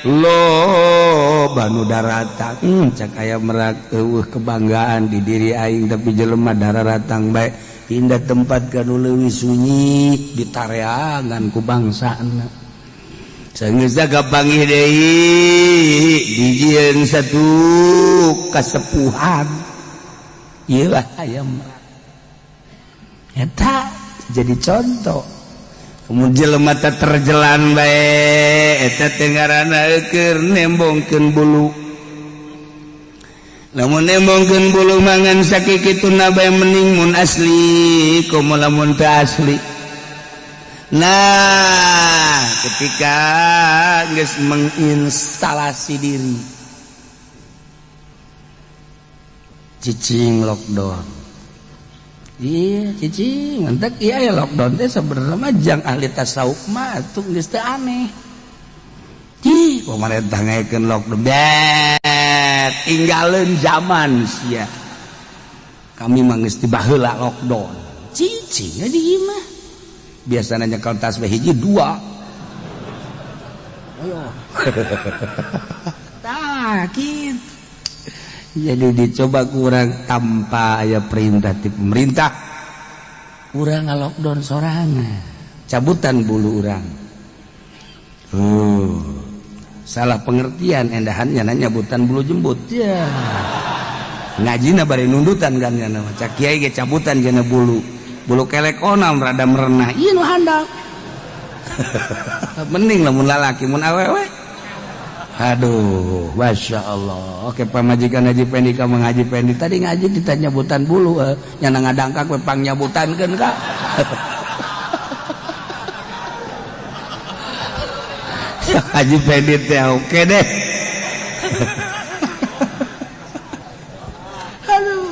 loba nu daratang. Cak ayam merak, eueuh kebanggaan di diri aing, tapi jelema dararatang bae. Pindah tempat ka nu leuwih sunyi, ditareangan ku bangsana. Sanggeus kapanggih deui, dijieun satu kasepuhan. Ieu lah ayam merak eta jadi contoh. Kemudian jelema teh terjelan bae, eta teh ngaranna keur nembongkeun bulu. Lamun nembongkeun bulu mangan sakikituna bae, mending mun asli komo lamun teu asli. Nah, ketika geus menginstalasi diri, cicing lockdown. Iya, cicing mentek. Iya ya, lockdown teh sebenarnya mah jang ahli tasawuf mah atuh geus teu aneh. Cih, pemerintah ngayakeun lockdown bet tinggalin zaman sia. Kami mah geus ti baheula lockdown. Cicing di imah biasanya nyekel tasbih hiji dua. Ayo, tah gitu. Jadi dicoba kurang tanpa aya perintah ti pemerintah, urang lockdown sorangan, cabutan bulu urang. Salah pengertian endahannya, nanya nyabutan bulu jembut ya. Ngajina bari nundutan kan ya, nama cak kiai ge cabutan jana bulu bulu kelek onam rada merenah, ieu nu handap. Mending lamun lalaki, mun awewe aduh, masya Allah. Oke, pamajikan Haji Pendi ka Mang Haji Pendi tadi ngaji ditanya nyabutan bulu, nyana ngadangkak we pang nyabutankeun ka Haji Pendi teh. Oke deh. Aduh,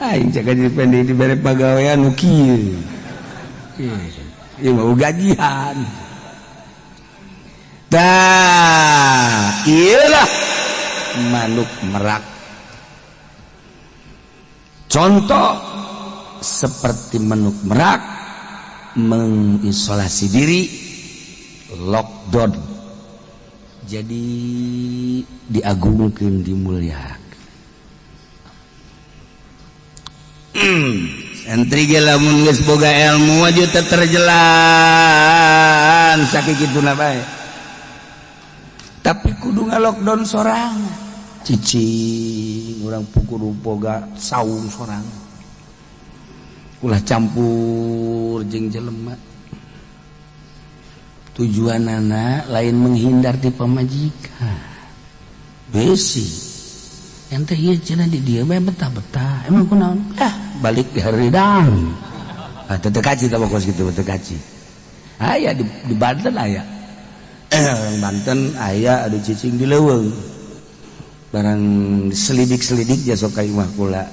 aing cek Haji Pendi dibere pagawean nu kieu. Ieu mau gajian. Tah, iyalah manuk merak. Contoh seperti manuk merak mengisolasi diri, lockdown. Jadi diagungkan, dimuliakan. Santri ge lamun geus boga ilmu wajib terjelan sakituna bae. Tapi kudu nga-lockdown sorang, cicing urang kudu boga saung sorang, ulah campur jeung jelema. Tujuan anak lain menghindar di pamajikan besi yang teh ieu cenah di dieu bae betah-betah, emang kunaon ah balik di haridang. Ah, teu kaci tah kos kitu, teu kaci. Aya di Banten, aya orang Banten, aya adu cicing di leuweung. Barang selidik-selidik jasa ka imah kula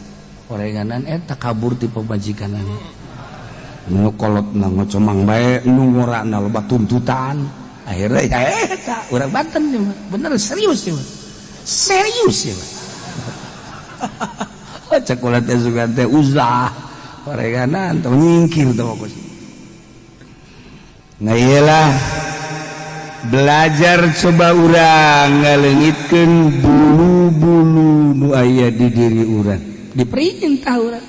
orenganan, eta kabur ti pamajikanana. Nu kolotna ngocomang bae, nu ngorana loba tuntutan. Akhirnya ya eta urang Banten ieu mah bener, serius ieu mah, serius ieu mah. Cek kula teh sugan teh uzlah orenganan teh nyingkir teh kos. Nah, iyalah belajar, coba urang ngaleungitkeun bulu-bulu nu aya di diri urang, diperintah urang.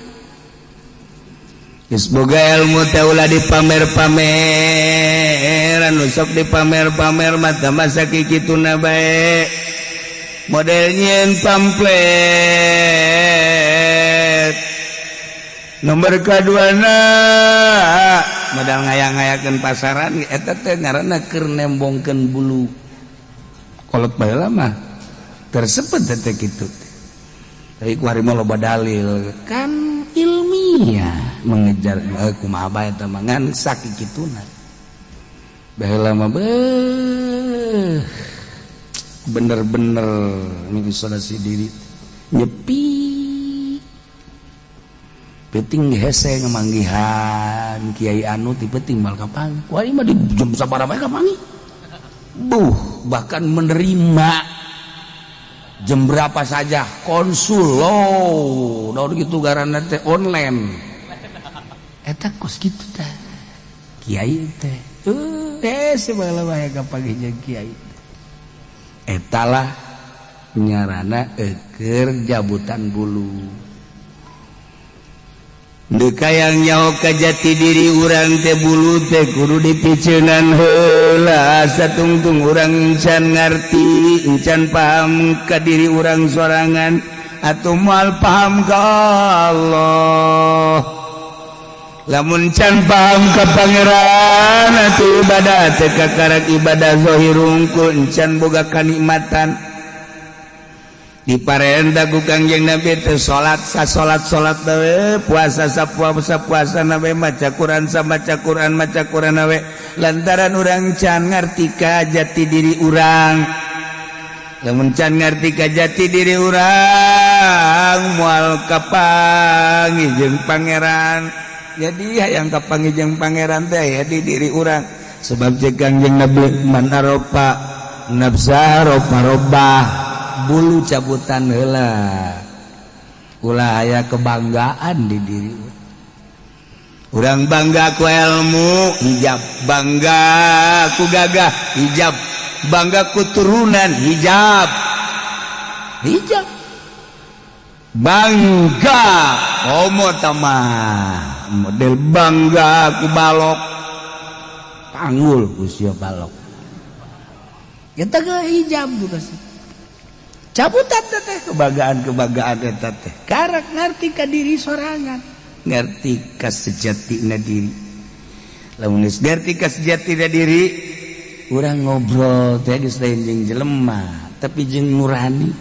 Geus boga ilmu teh ulah dipamer-pameran. Nu sok dipamer-pamer mata masa kikituna bae, model nyieun pamflet. Nomor kaduana modal ngayang-ngayakeun pasaran, eta teh ngaranna keur nembongkeun bulu. Kolot baheula mah tersebut teh kitu. Tapi ku hari mah loba dalil kan ilmiah mengejar, kumaha bae eta mah, ngan sakikituna. Baheula mah beuh bener-bener mengisolasi diri, nyepi. Penting hese ngemanggihan kiai anu ti penting mal kapan. Wah, ini mah di jam sabaraha bae kapanggih. Buh, bahkan menerima jam berapa saja konsul lo daun gitu garana teh online eta kos kitu teh kiai teh. Hese bae kapanggih jeung kiai. Etalah nyarana eker jabutan bulu. Hayang nyaho ka jati diri urang teh, bulu teh kudu dipiceunan heula. Satungtung urang encan ngarti, encan paham ka diri urang sorangan, atau moal paham ka Allah. Lamun can paham ka Pangeran, atuh ibadah teh kakarak ibadah zahir hungkul, encan boga kanikmatan. Diparentah ku Kangjeng Nabi teh salat sa salat salat we, puasa sa puasa puasa na we, maca Quran sa maca Quran maca Quran we, lantaran urang can ngarti ka jati diri urang. Lamun can ngarti ka jati diri urang, moal kapanggih jeung Pangeran. Jadi hayang kapanggih jeung Pangeran teh ya di diri urang, sebab cek Kangjeng Nabi, man arofa nafsa arofa robbah. Bulu cabutan heula, ulah aya kebanggaan di diri urang. Bangga ku ilmu, hijab. Bangga ku gagah, hijab. Bangga ku turunan, hijab, hijab. Bangga homo tamah model bangga ku balok, panggul ku sia balok kita ke hijab juga sih. Cabutan teh kebanggaan kebanggaan eta teh karak ngerti ka diri sorangan, ngerti ka sejatina diri. Lamun geus ngerti ka sejatina diri, urang ngobrol teh geus lain jeung jelema, tapi jeung nurani.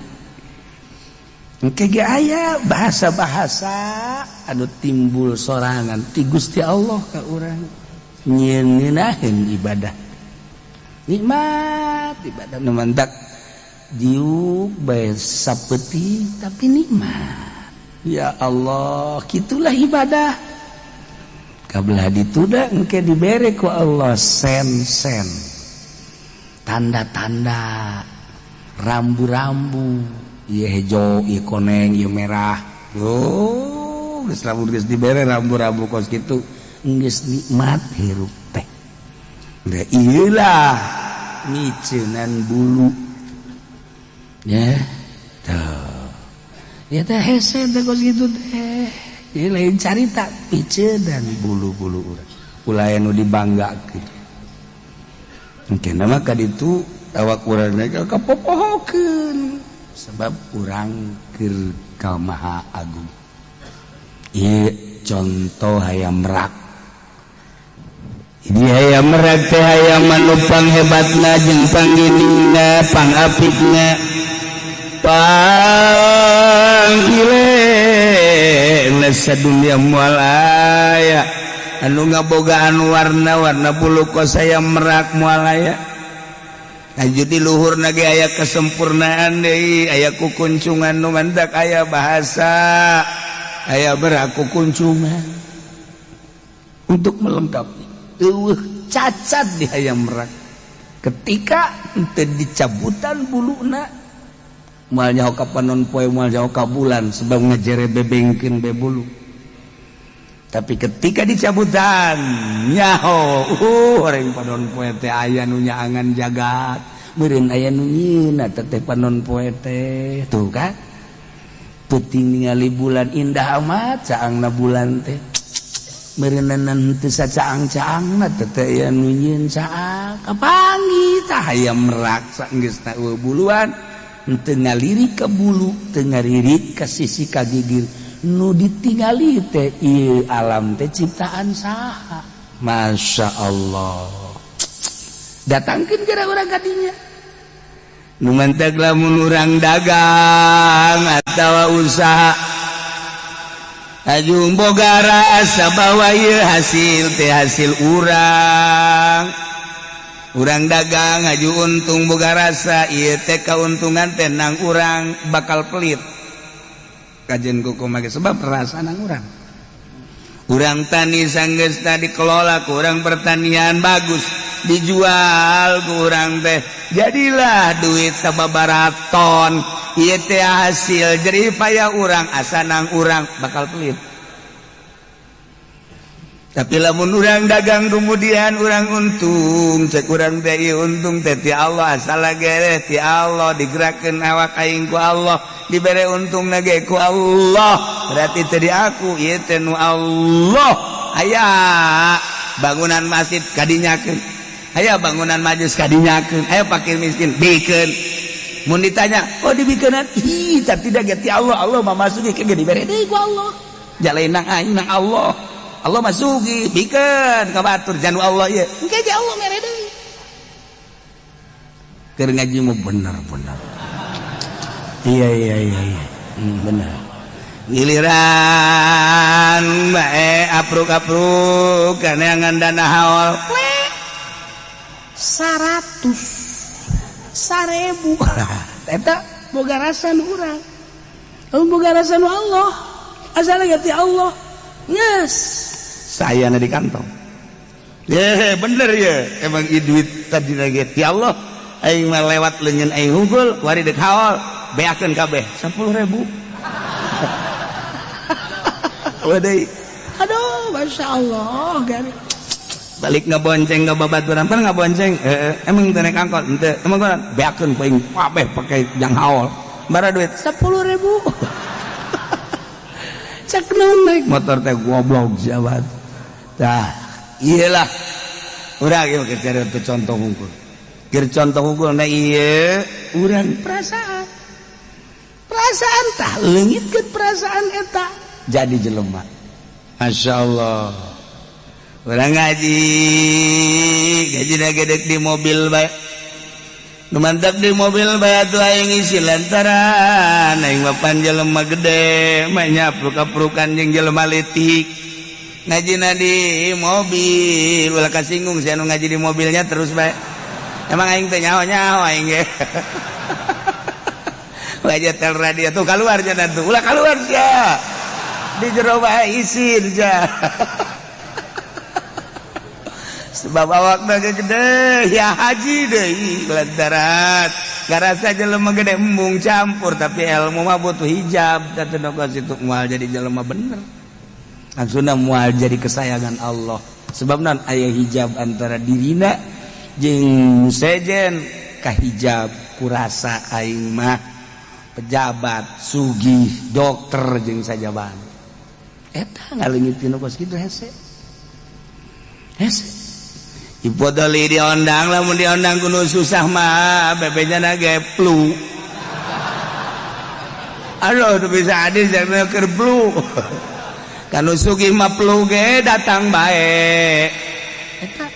Engke ge aya bahasa-bahasa anu timbul sorangan ti Gusti Allah ka urang, nyieun ngeunaheun ibadah, nikmat ibadah. Nu mantak diuk bae sapeuting tapi nikmat. Ya Allah, gitulah ibadah. Kabelah dituda engke dibere ku Allah sen-sen, tanda-tanda, rambu-rambu, ieu hejo, ieu koneng, ieu merah. Oh, geus lamun geus dibere rambu-rambu kos kitu, geus nikmat hirup teh. Da ieu lah miceunan bulu ya tuh ya teh, hese teh kos kitu teh. Ieu lain carita piceunan bulu-bulu urang, ulah anu dibanggakeun. Engke mah ka ditu awak urang kapopohokeun sebab urang keur ka Maha Agung. Ieu contoh hayam merak. Ini hayam merak teh hayam anu panghebatna jeung pangginingna, pangapikna, panggile dunia. Moal aya anu ngabogaan warna-warna bulu kos hayam merak, moal aya. Lanjut di luhur ge aya kesempurnaan deui, aya kukuncungan. Nu mantak aya bahasa aya merak kukuncungan untuk melengkapi. Eueuh cacat di hayam merak. Ketika henteu dicabutan buluna, moal nyaho ka panon poe, moal nyaho ka bulan, sebab ngejere bebengkeun be bulu. Tapi ketika dicabutan, nyaho orang panon poe teh aya nu nyaangan jagat, meureun aya nu nyieun teh teh panon poe teh. Tuh kan, peuting ningali bulan indah amat caangna bulan teh, meureunan teu sacaang-caangna teh teh aya nu nyieun caang. Kapanggih tah hayam merak saenggeusna eueuh buluan, henteu ngalirik ka bulu, teu ngalirik ka sisi ka gigir. Nu ditingali teh ieu alam teh ciptaan saha? Masya Allah. Datangkeun kira urang kadinya. Nu mantak lamun urang dagang atawa usaha, ajung boga rasa bahwa ieu hasil teh hasil urang. Urang dagang aju untung, boga rasa ieu teh kauntungan teh nang urang, bakal pelit kajen kuku make sebab rasa nang urang. Urang tani, sanggeus dikelola ku urang pertanian bagus. Dijual ku urang teh, jadilah duit sababaraton. Ieu teh hasil jerih payah urang. Asanang urang bakal pelit. Tapi lamun urang dagang, kemudian urang untung, cek urang teh, "Ieu untung teh ti Allah, asal gere ti Allah, digerakkeun awak aing ku Allah, dibere untung ge ku Allah, berarti teh di aku, ieu teh nu Allah." Aya bangunan masjid kadinyakeun, aya bangunan majlis kadinyakeun, aya fakir miskin bikeun. Mun ditanya, "Oh, dibikeunan?" Ih, tapi tidak ti Allah. Allah mah masuki ke dibere deui ku Allah. Jalain nang aing nang Allah, Allah masuki, bikeun ka batur janu Allah ieu, engke ge Allah mere deui. Keur ngaji mah bener-bener, iya, bener. Giliran bae apruk-apruk kaneangan dana haul, 100 1000, eta boga rasa nu urang, boga rasa nu Allah, asal ti Allah. Yes, saya di kantong ya bener ya. Emang duit tadi lagi ti Allah, aing mah lewat leungeun aing hungkul. Wari dek haul, beakeun kabeh 10.000. Waduh, aduh, masya Allah, gari balik ngebonceng ke babaturan pan ngabonceng, eh, emang teu naik angkot henteu, emang koran beakeun ku aing kabeh pake jang haul. Bara duit 10.000, cek naon naik motor teh, goblok siapa tah. Iyalah, urang ieu keur cari untuk contoh hungkul, keur contoh hungkul. Nah, ieu urang perasaan, perasaan tah leungitkeun perasaan eta jadi jelema. Masya Allah, urang ngaji, gaji gede di mobil bae. Nu mantap di mobil bae atuh aing isi, lantaran aing mah pan jelema gede mah nyapruk-aprukan jeung jelema leutik. Ngajina di mobil, ulah kasinggung sia nu ngaji di mobilnya terus bae. Emang aing teh nyaho-nyaho aing ge. Wajah tel radio tuh keluar cenah tuh, ulah keluar sia. Di jero bae isin sia. Sebab awak gede ya haji deui, lantaran ngarasa jelema gede embung campur, tapi ilmu mah butuh hijab. Teu situ moal jadi jelema bener, langsung moal jadi kesayangan Allah, sebab non aya hijab antara dirina jeung sejen kahijab kurasa aing mah pejabat, sugih, dokter jeung sajaban. Eta ngaleungit tinu kos kitu hese hese. Ipodoli diondang, lamun diondang kudu susah mah bebejana ge flu. Aduh, tuh bisa adil jangan keur flu. Kanu sugih mah flu ge datang bae. Eta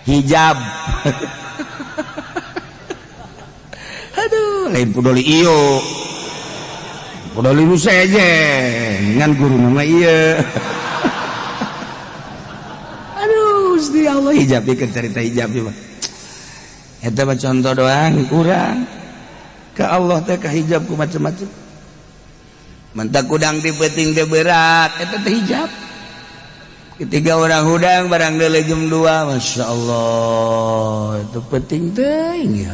hijab. Aduh, lain pudoli iyo. Pudoli nu sejen ngan guru nama ieu. Aduh, Gusti Allah, hijab ieu cerita hijab ieu mah. Eta mah contoh doang kurang. Ka Allah teh ka hijab ku macem-macem. Mentak kudang di peuting teh berat, eta teh hijab. Ketika orang hudang barang deuleu jam 2, Masya Allah, itu penting teuing ya.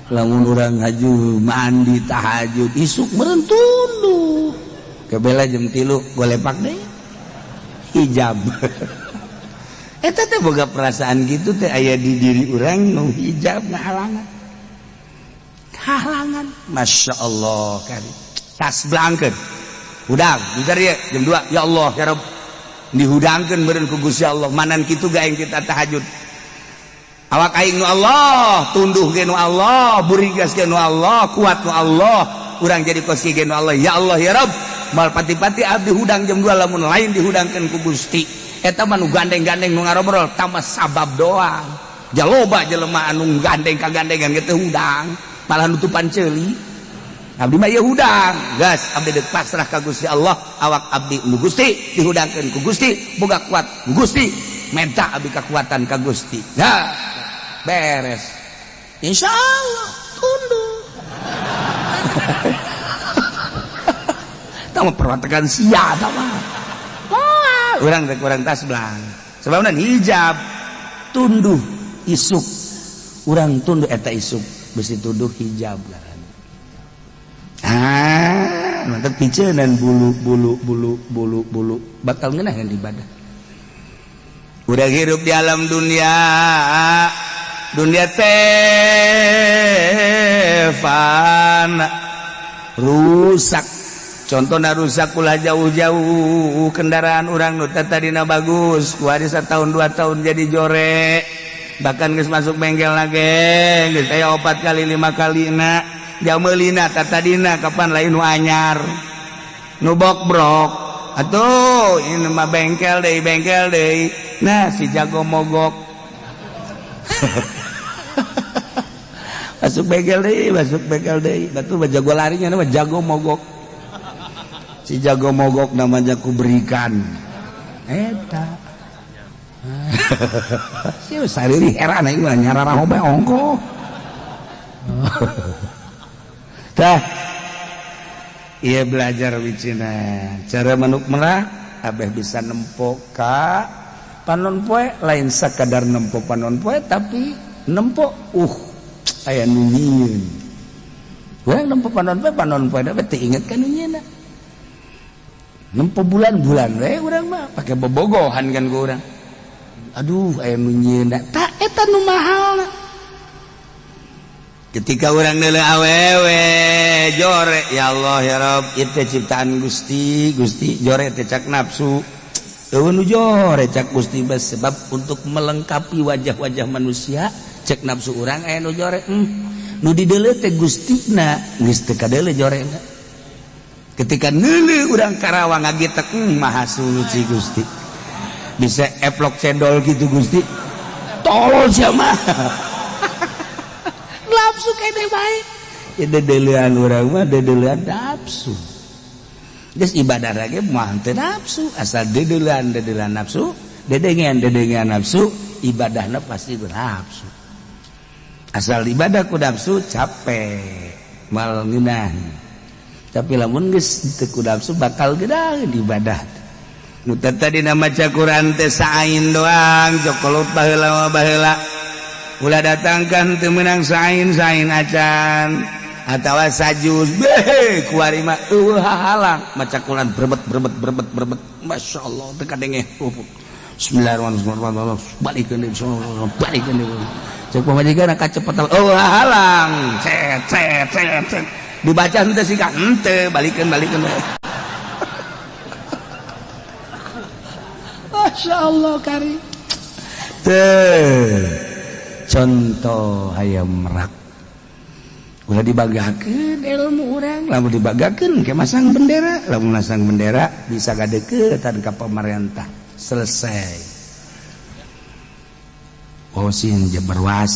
Lamun urang haju mandi tahajud isuk meureun tunduh. Kebela jam 3 golepak deh. Hijab. Eta teh boga perasaan gitu teh aya di diri urang nu hijab ngahalangan. Halangan. Masya Allah kari. Tas blangkeun. Hudang, bentar ya jam 2. Ya Allah, ya Rabb. Dihudangkeun meureun ku Gusti Allah. Manan kitu ga aing kita tahajud. Awak aing nu Allah, tunduh ge nu Allah, burigas ge nu Allah, kuat nu Allah, urang jadi kos ge nu Allah. Ya Allah, ya Rabb. Mal pati-pati abdi hudang jam 2 lamun lain dihudangkeun ku Gusti. Eta mah nu gandeng-gandeng nu ngarobrol tambah sabab doang. Jaloba jelema anu gandeng kagandengan ge teu hudang, malah nutupan ceuli. Abdi mah ieu hudang, gas abdi deuk pasrah ka Gusti Allah, awak abdi nu Gusti, dihudangkeun ku Gusti, boga kuat ku Gusti, menta abdi kekuatan ka Gusti. Nah, beres. Insya Allah tunduk. Tama perwatekan sia tama. Wah, urang teh kurang tas belang. Sebabna hijab. Tunduh isuk urang tunduh eta isuk besi tunduh hijab ngaranna. Ah, mantap picenan bulu bulu bulu bulu bulu bakal ngeunaheun ibadah. Udah hirup di alam dunia, dunia teh fana, rusak. Contohnya rusak ulah jauh-jauh, kendaraan urang nu tadina bagus, kuari setahun 2 tahun jadi jore, bahkan geus masuk bengkel lagi geus aya opat kali lima kali na jamelina. Tadina kapan lain nu anyar, nu brok atuh ini mah bengkel deui, bengkel deui. Nah, si jago mogok, masuk bengkel deui, masuk bengkel deui. Batu mah jago larinya, nama jago mogok. Si jago mogok namanya ku berikan eta si sariri heran aing mah nyararaho bae ongko. Tah, iya, belajar wicina cara manuk merak abeh bisa nempo ka panon poe. Lain sakadar nempo panon poe, tapi nempo aya nu nyieun. Urang nempo panon poe, panon poe da teu inget kan nu nyieunna. Nempo bulan-bulan we urang mah pake bobogohan kan ku urang, aduh, aya nu nyieunna. Tak eta nu mahalna ketika urang neuleuh awewe jore, ya Allah, ya Rob, itu ciptaan Gusti. Gusti, jore teh cak nafsu. Eueuh nu jore cak Gusti bes, sebab untuk melengkapi wajah-wajah manusia cek nafsu urang aya nu jore. Nu dideuleu teh Gustina geus teu kadeuleu jorena. Ketika neuleuh urang Karawang ngagitek, maha suci Gusti, bisa eplok cendol gitu. Gusti, tolol sia mah, nafsu kene bae ya. Dedeulean urang mah dedeulean nafsu. Geus ibadah lagi mah teu nafsu, asal dedeulean dedeulean nafsu, dedengean dedengean nafsu, ibadahna pasti bernafsu. Asal ibadah ku nafsu, capek, mal ngeunah. Tapi lamun geus teu ku nafsu, bakal gedaheun ibadah. Nu tadi maca Quran teh saain doang, jokolot baheula mah, baheula ulah datangkan teu meunang sain sain acan atawa sajuz beh. Kuari mah eueuh hahalang maca Quran, berebet berebet berebet berebet, Masya Allah, teu kadenge. Bismillahirrahmanirrahim, balikeun deui, balikeun deui. Cek pamajikan kacepetan, eueuh hahalang, cet cet cet cet, dibaca henteu sih ka henteu, balikeun balikeun. Masya Allah, kari teh contoh hayam merak. Ulah dibanggakeun ilmu urang. Lamun dibanggakeun ke masang bendera, lamun masang bendera bisa gadeukeutan ka pemerintah, selesai. Oh, sin jabar was,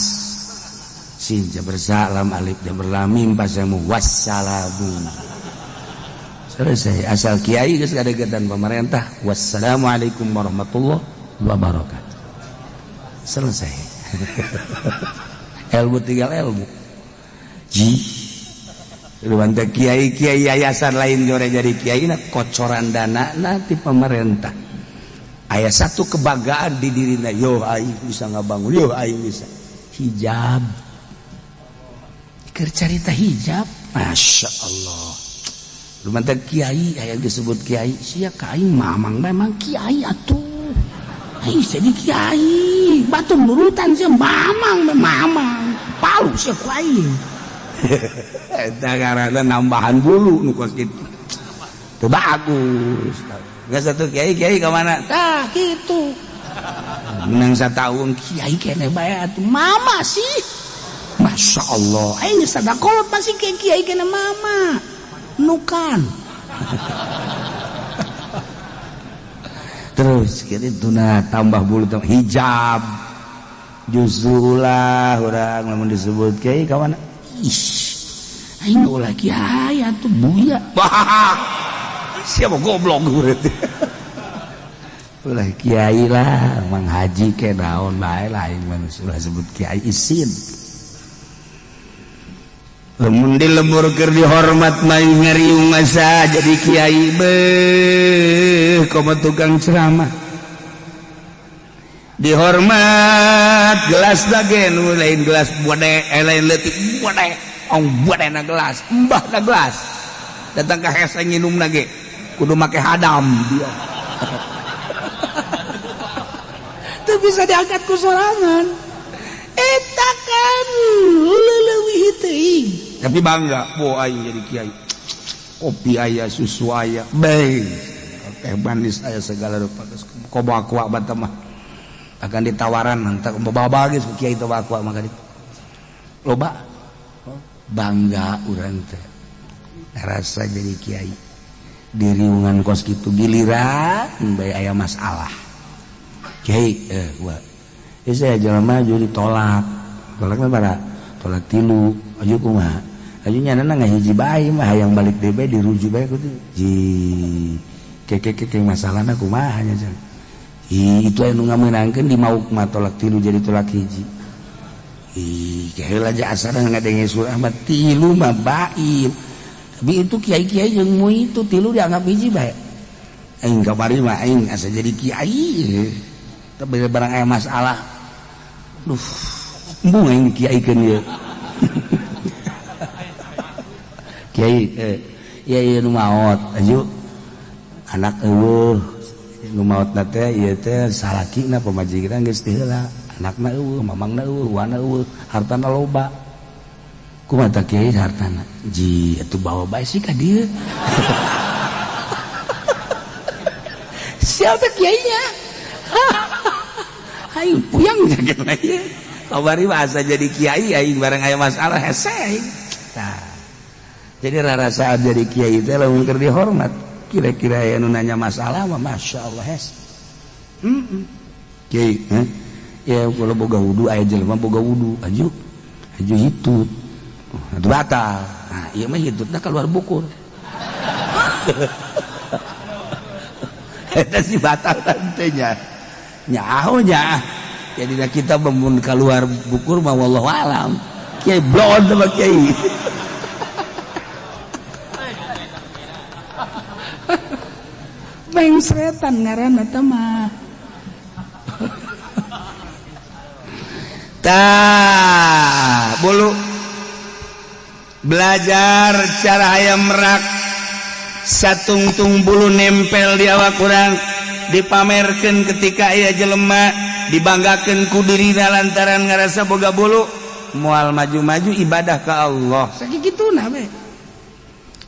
sin jabar sa, lam alif jabar lam mim pasamu, wassalamu, selesai. Asal kiai geus gadeukeutan pemerintah, wassalamualaikum warahmatullahi wabarakatuh, selesai. Ilmu tinggal ilmu ji. Lu kiai kiai yayasan lain jore jadi kiai na kocoran dana nanti pemerintah. Aya satu kebanggaan di dirina, yo aing bisa ngabangun, yo aing bisa hijab. Keur carita hijab, Masya Allah. Lu mantap kiai, aya disebut kiai sia ka aing, mamang memang kiai atuh. Aing jadi kiai batur nurutan sia, mamang mamang palu sia ku aing. Eta ngaranna nambahan bulu nu kos kitu teu bagus. Geus satu kiai kiai ka mana tah kitu menang satahun kiai kene bae atuh mama sih. Masya Allah, aing geus sadakolot masih kiai kiai kene mama nukan. Terus kitu nah, tambah bulu, tambah hijab. Justru ulah urang lamun disebut kiai kawan, ih, aing ulah kiai atuh, buya. Wah, siapa goblok berarti. Ulah kiai lah, mang haji ke naon bae lah, aing mah ulah sebut kiai, isin. Lamun di lembur keur dihormat mah ngariung asa jadi kiai beuh, komo tukang ceramah. Dihormat gelas lagi nu lain gelas bode, eh, lain leutik bode, ong bode na gelas, embah na gelas. Datang ke hese nginum lagi kudu make hadam dia. Teu bisa diangkat ku sorangan. Eta kan leuwih teuing. Tapi bangga, bo aing jadi kiai. Kopi aya, susu aya, bae. Teh manis aya, segala rupa. Komo aqua bata mah. Akan ditawaran entak bawa geus ku kiai teh aqua mah ditu. Loba bangga urang teh. Rasa jadi kiai. Diriungan kos kitu giliran bae aya masalah. Kiai gua. Ya saya jelema maju ditolak. Tolakna bara tolak tilu, aju kumaha? Aju nyanana ngahiji bae mah hayang balik deui bae dirujuk bae kudu. Ji keke keke masalahna kumaha nya cenah. Ih, itu anu ngamenangkeun di mauk mah tolak tilu jadi tolak hiji. Ih, heula aja asana ngadenge surah mah tilu mah bain. Tapi itu kiai-kiai jeung mu itu tilu dianggap hiji bae. Aing kamari mah aing asa jadi kiai. Tapi barang aya masalah. Duh, embung aing dikiaikeun ieu. Kiai ieu ieu nu maot aju anak eueuh nu maotna teh ieu teh salakina pamajikan geus teu heula, anakna eueuh, mamangna eueuh, wana eueuh, hartana loba. Kumaha tah kiai hartana? Ji atuh bawa bae sih ka dieu. Siapa kiainya? Aing puyang jaket lagi. Kamari mah asa jadi kiai aing bareng aya masalah hese aing. Tah. Jadi rarasaan jadi kiai teh lamun keur dihormat, kira-kira aya nu nanya masalah mah masyaallah hese. Heeh. Kiai, heh. Ya kalau boga wudu aya jelema boga wudu, aju aju hitut. Itu batal. Nah, ieu mah hitutna keluar bukur. Eta sih batal tantenya. Nyaho nya. Jadi kita memun keluar bukur mah wallahu alam. Kiai blon sama kiai. Mengsretan ngaranna teh mah. Tah, bulu belajar cara hayam merak satungtung bulu nempel di awak urang dipamerkeun ketika aya jelema dibanggakeun ku dirina lantaran ngarasa boga bulu moal maju-maju ibadah ka Allah. Sakituna we.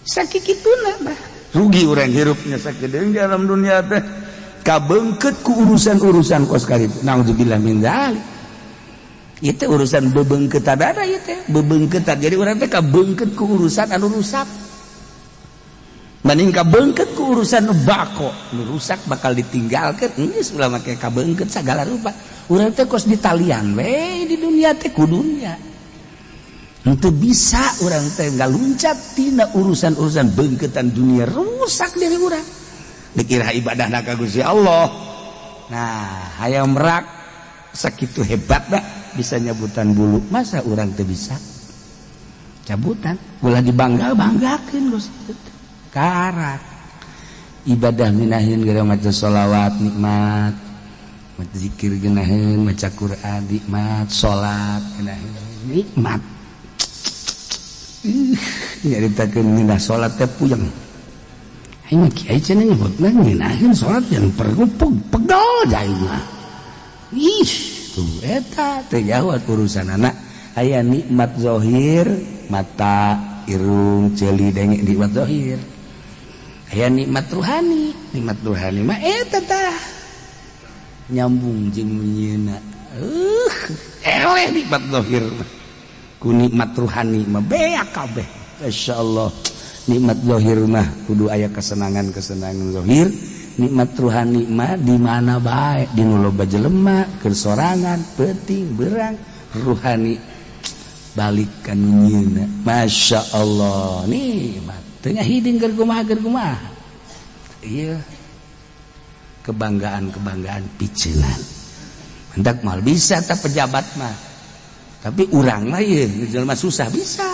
Sakituna bah. Rugi urang hirupnya sakedeung di alam dunia teh kabeungkeut ku urusan-urusan kos karitu. Naudzubillah min dzalik. Itu urusan bebeungkeutan ada ieu teh, bebeungkeutan. Jadi urang teh kabeungkeut ku urusan anu rusak. Mending kabeungkeut ku urusan nu bako, nu rusak bakal ditinggalkeun. Geus ulah make kabeungkeut sagala rupa. Urang teh kos ditalian we di dunia teh ku dunia. Henteu bisa urang teh ngaluncat tina urusan-urusan beungkeutan dunia rusak diri urang. Dikira ibadahna ka Gusti Allah. Nah, hayang merak sakitu hebatna bisa nyabutan bulu, masa urang teu bisa? Cabutan, ulah dibangga-banggakeun Gusti. Karak ibadah minahin gara maca sholawat nikmat, maca zikir geunaheun, maca Quran nikmat, salat geunaheun nikmat. Nyaritakeun ngeunah salat teh puyeng. Aing mah kiai cenah nyebutna ngeunaheun salat yang perlu pegel aing mah. Ih, tuh eta teh jauh urusanana. Aya nikmat zahir, mata, irung, ceuli, denge nikmat zahir. Aya nikmat ruhani, nikmat ruhani mah eta tah nyambung jeung nyieuna. Eleh nikmat zahir mah. Ku nikmat ruhani mah beak kabeh. Masyaallah. Nikmat zahir mah kudu aya kesenangan-kesenangan zahir. Nikmat ruhani mah di mana bae, di nu loba jelema, keur sorangan, peuting, berang, ruhani balik ka nu nyieuna. Masyaallah, nikmat. Teu ngahiding keur kumaha. Ieu kebanggaan-kebanggaan piceunan. Hendak mal bisa tah pejabat mah. Tapi urang mah ieu jelema susah bisa.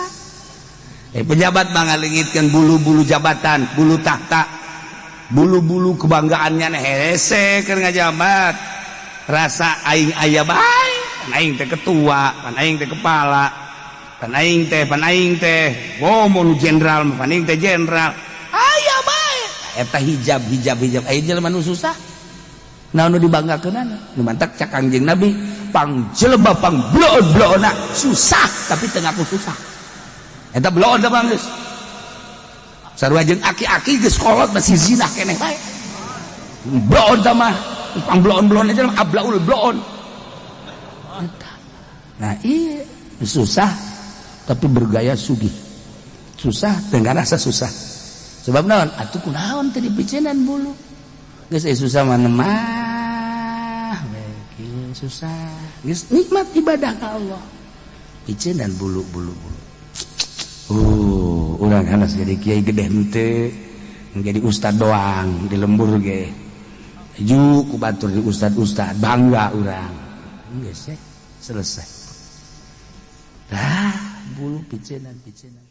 Pejabat mah ngalengitkeun bulu-bulu jabatan, bulu tahta, bulu-bulu kebanggaannya hese keur ngajabat. Rasa aing aya bae, pan aing teh ketua, pan aing teh kepala, pan aing teh, pan aing teh ngomong nu jenderal, pan aing teh jenderal, aya bae. Eta hijab, hijab, hijab. Aya jelema nu susah, naon nu dibanggakeunana? Nu mantak cak Kangjeng Nabi, pang jelema pang bloon-bloonna susah tapi teu ngaku susah. Eta bloon teh bang, geus sarua jeung aki-aki geus kolot masih zina keneh bae. Bloon teh mah pang bloon-bloon aja, ablaul bloon. Nah iya, susah tapi bergaya sugih, susah dengan rasa susah. Sebab naon atuh, kunaon teh dipicenan bulu? Geus susah mana mah susah, geus nikmat ibadah ka Allah, picenan bulu, bulu, bulu. Urang hanas jadi kiai gede henteu, jadi ustad doang di lembur ge ju ku batur di ustad-ustad, bangga urang. Geus selesai. Dah bulu picenan, picenan.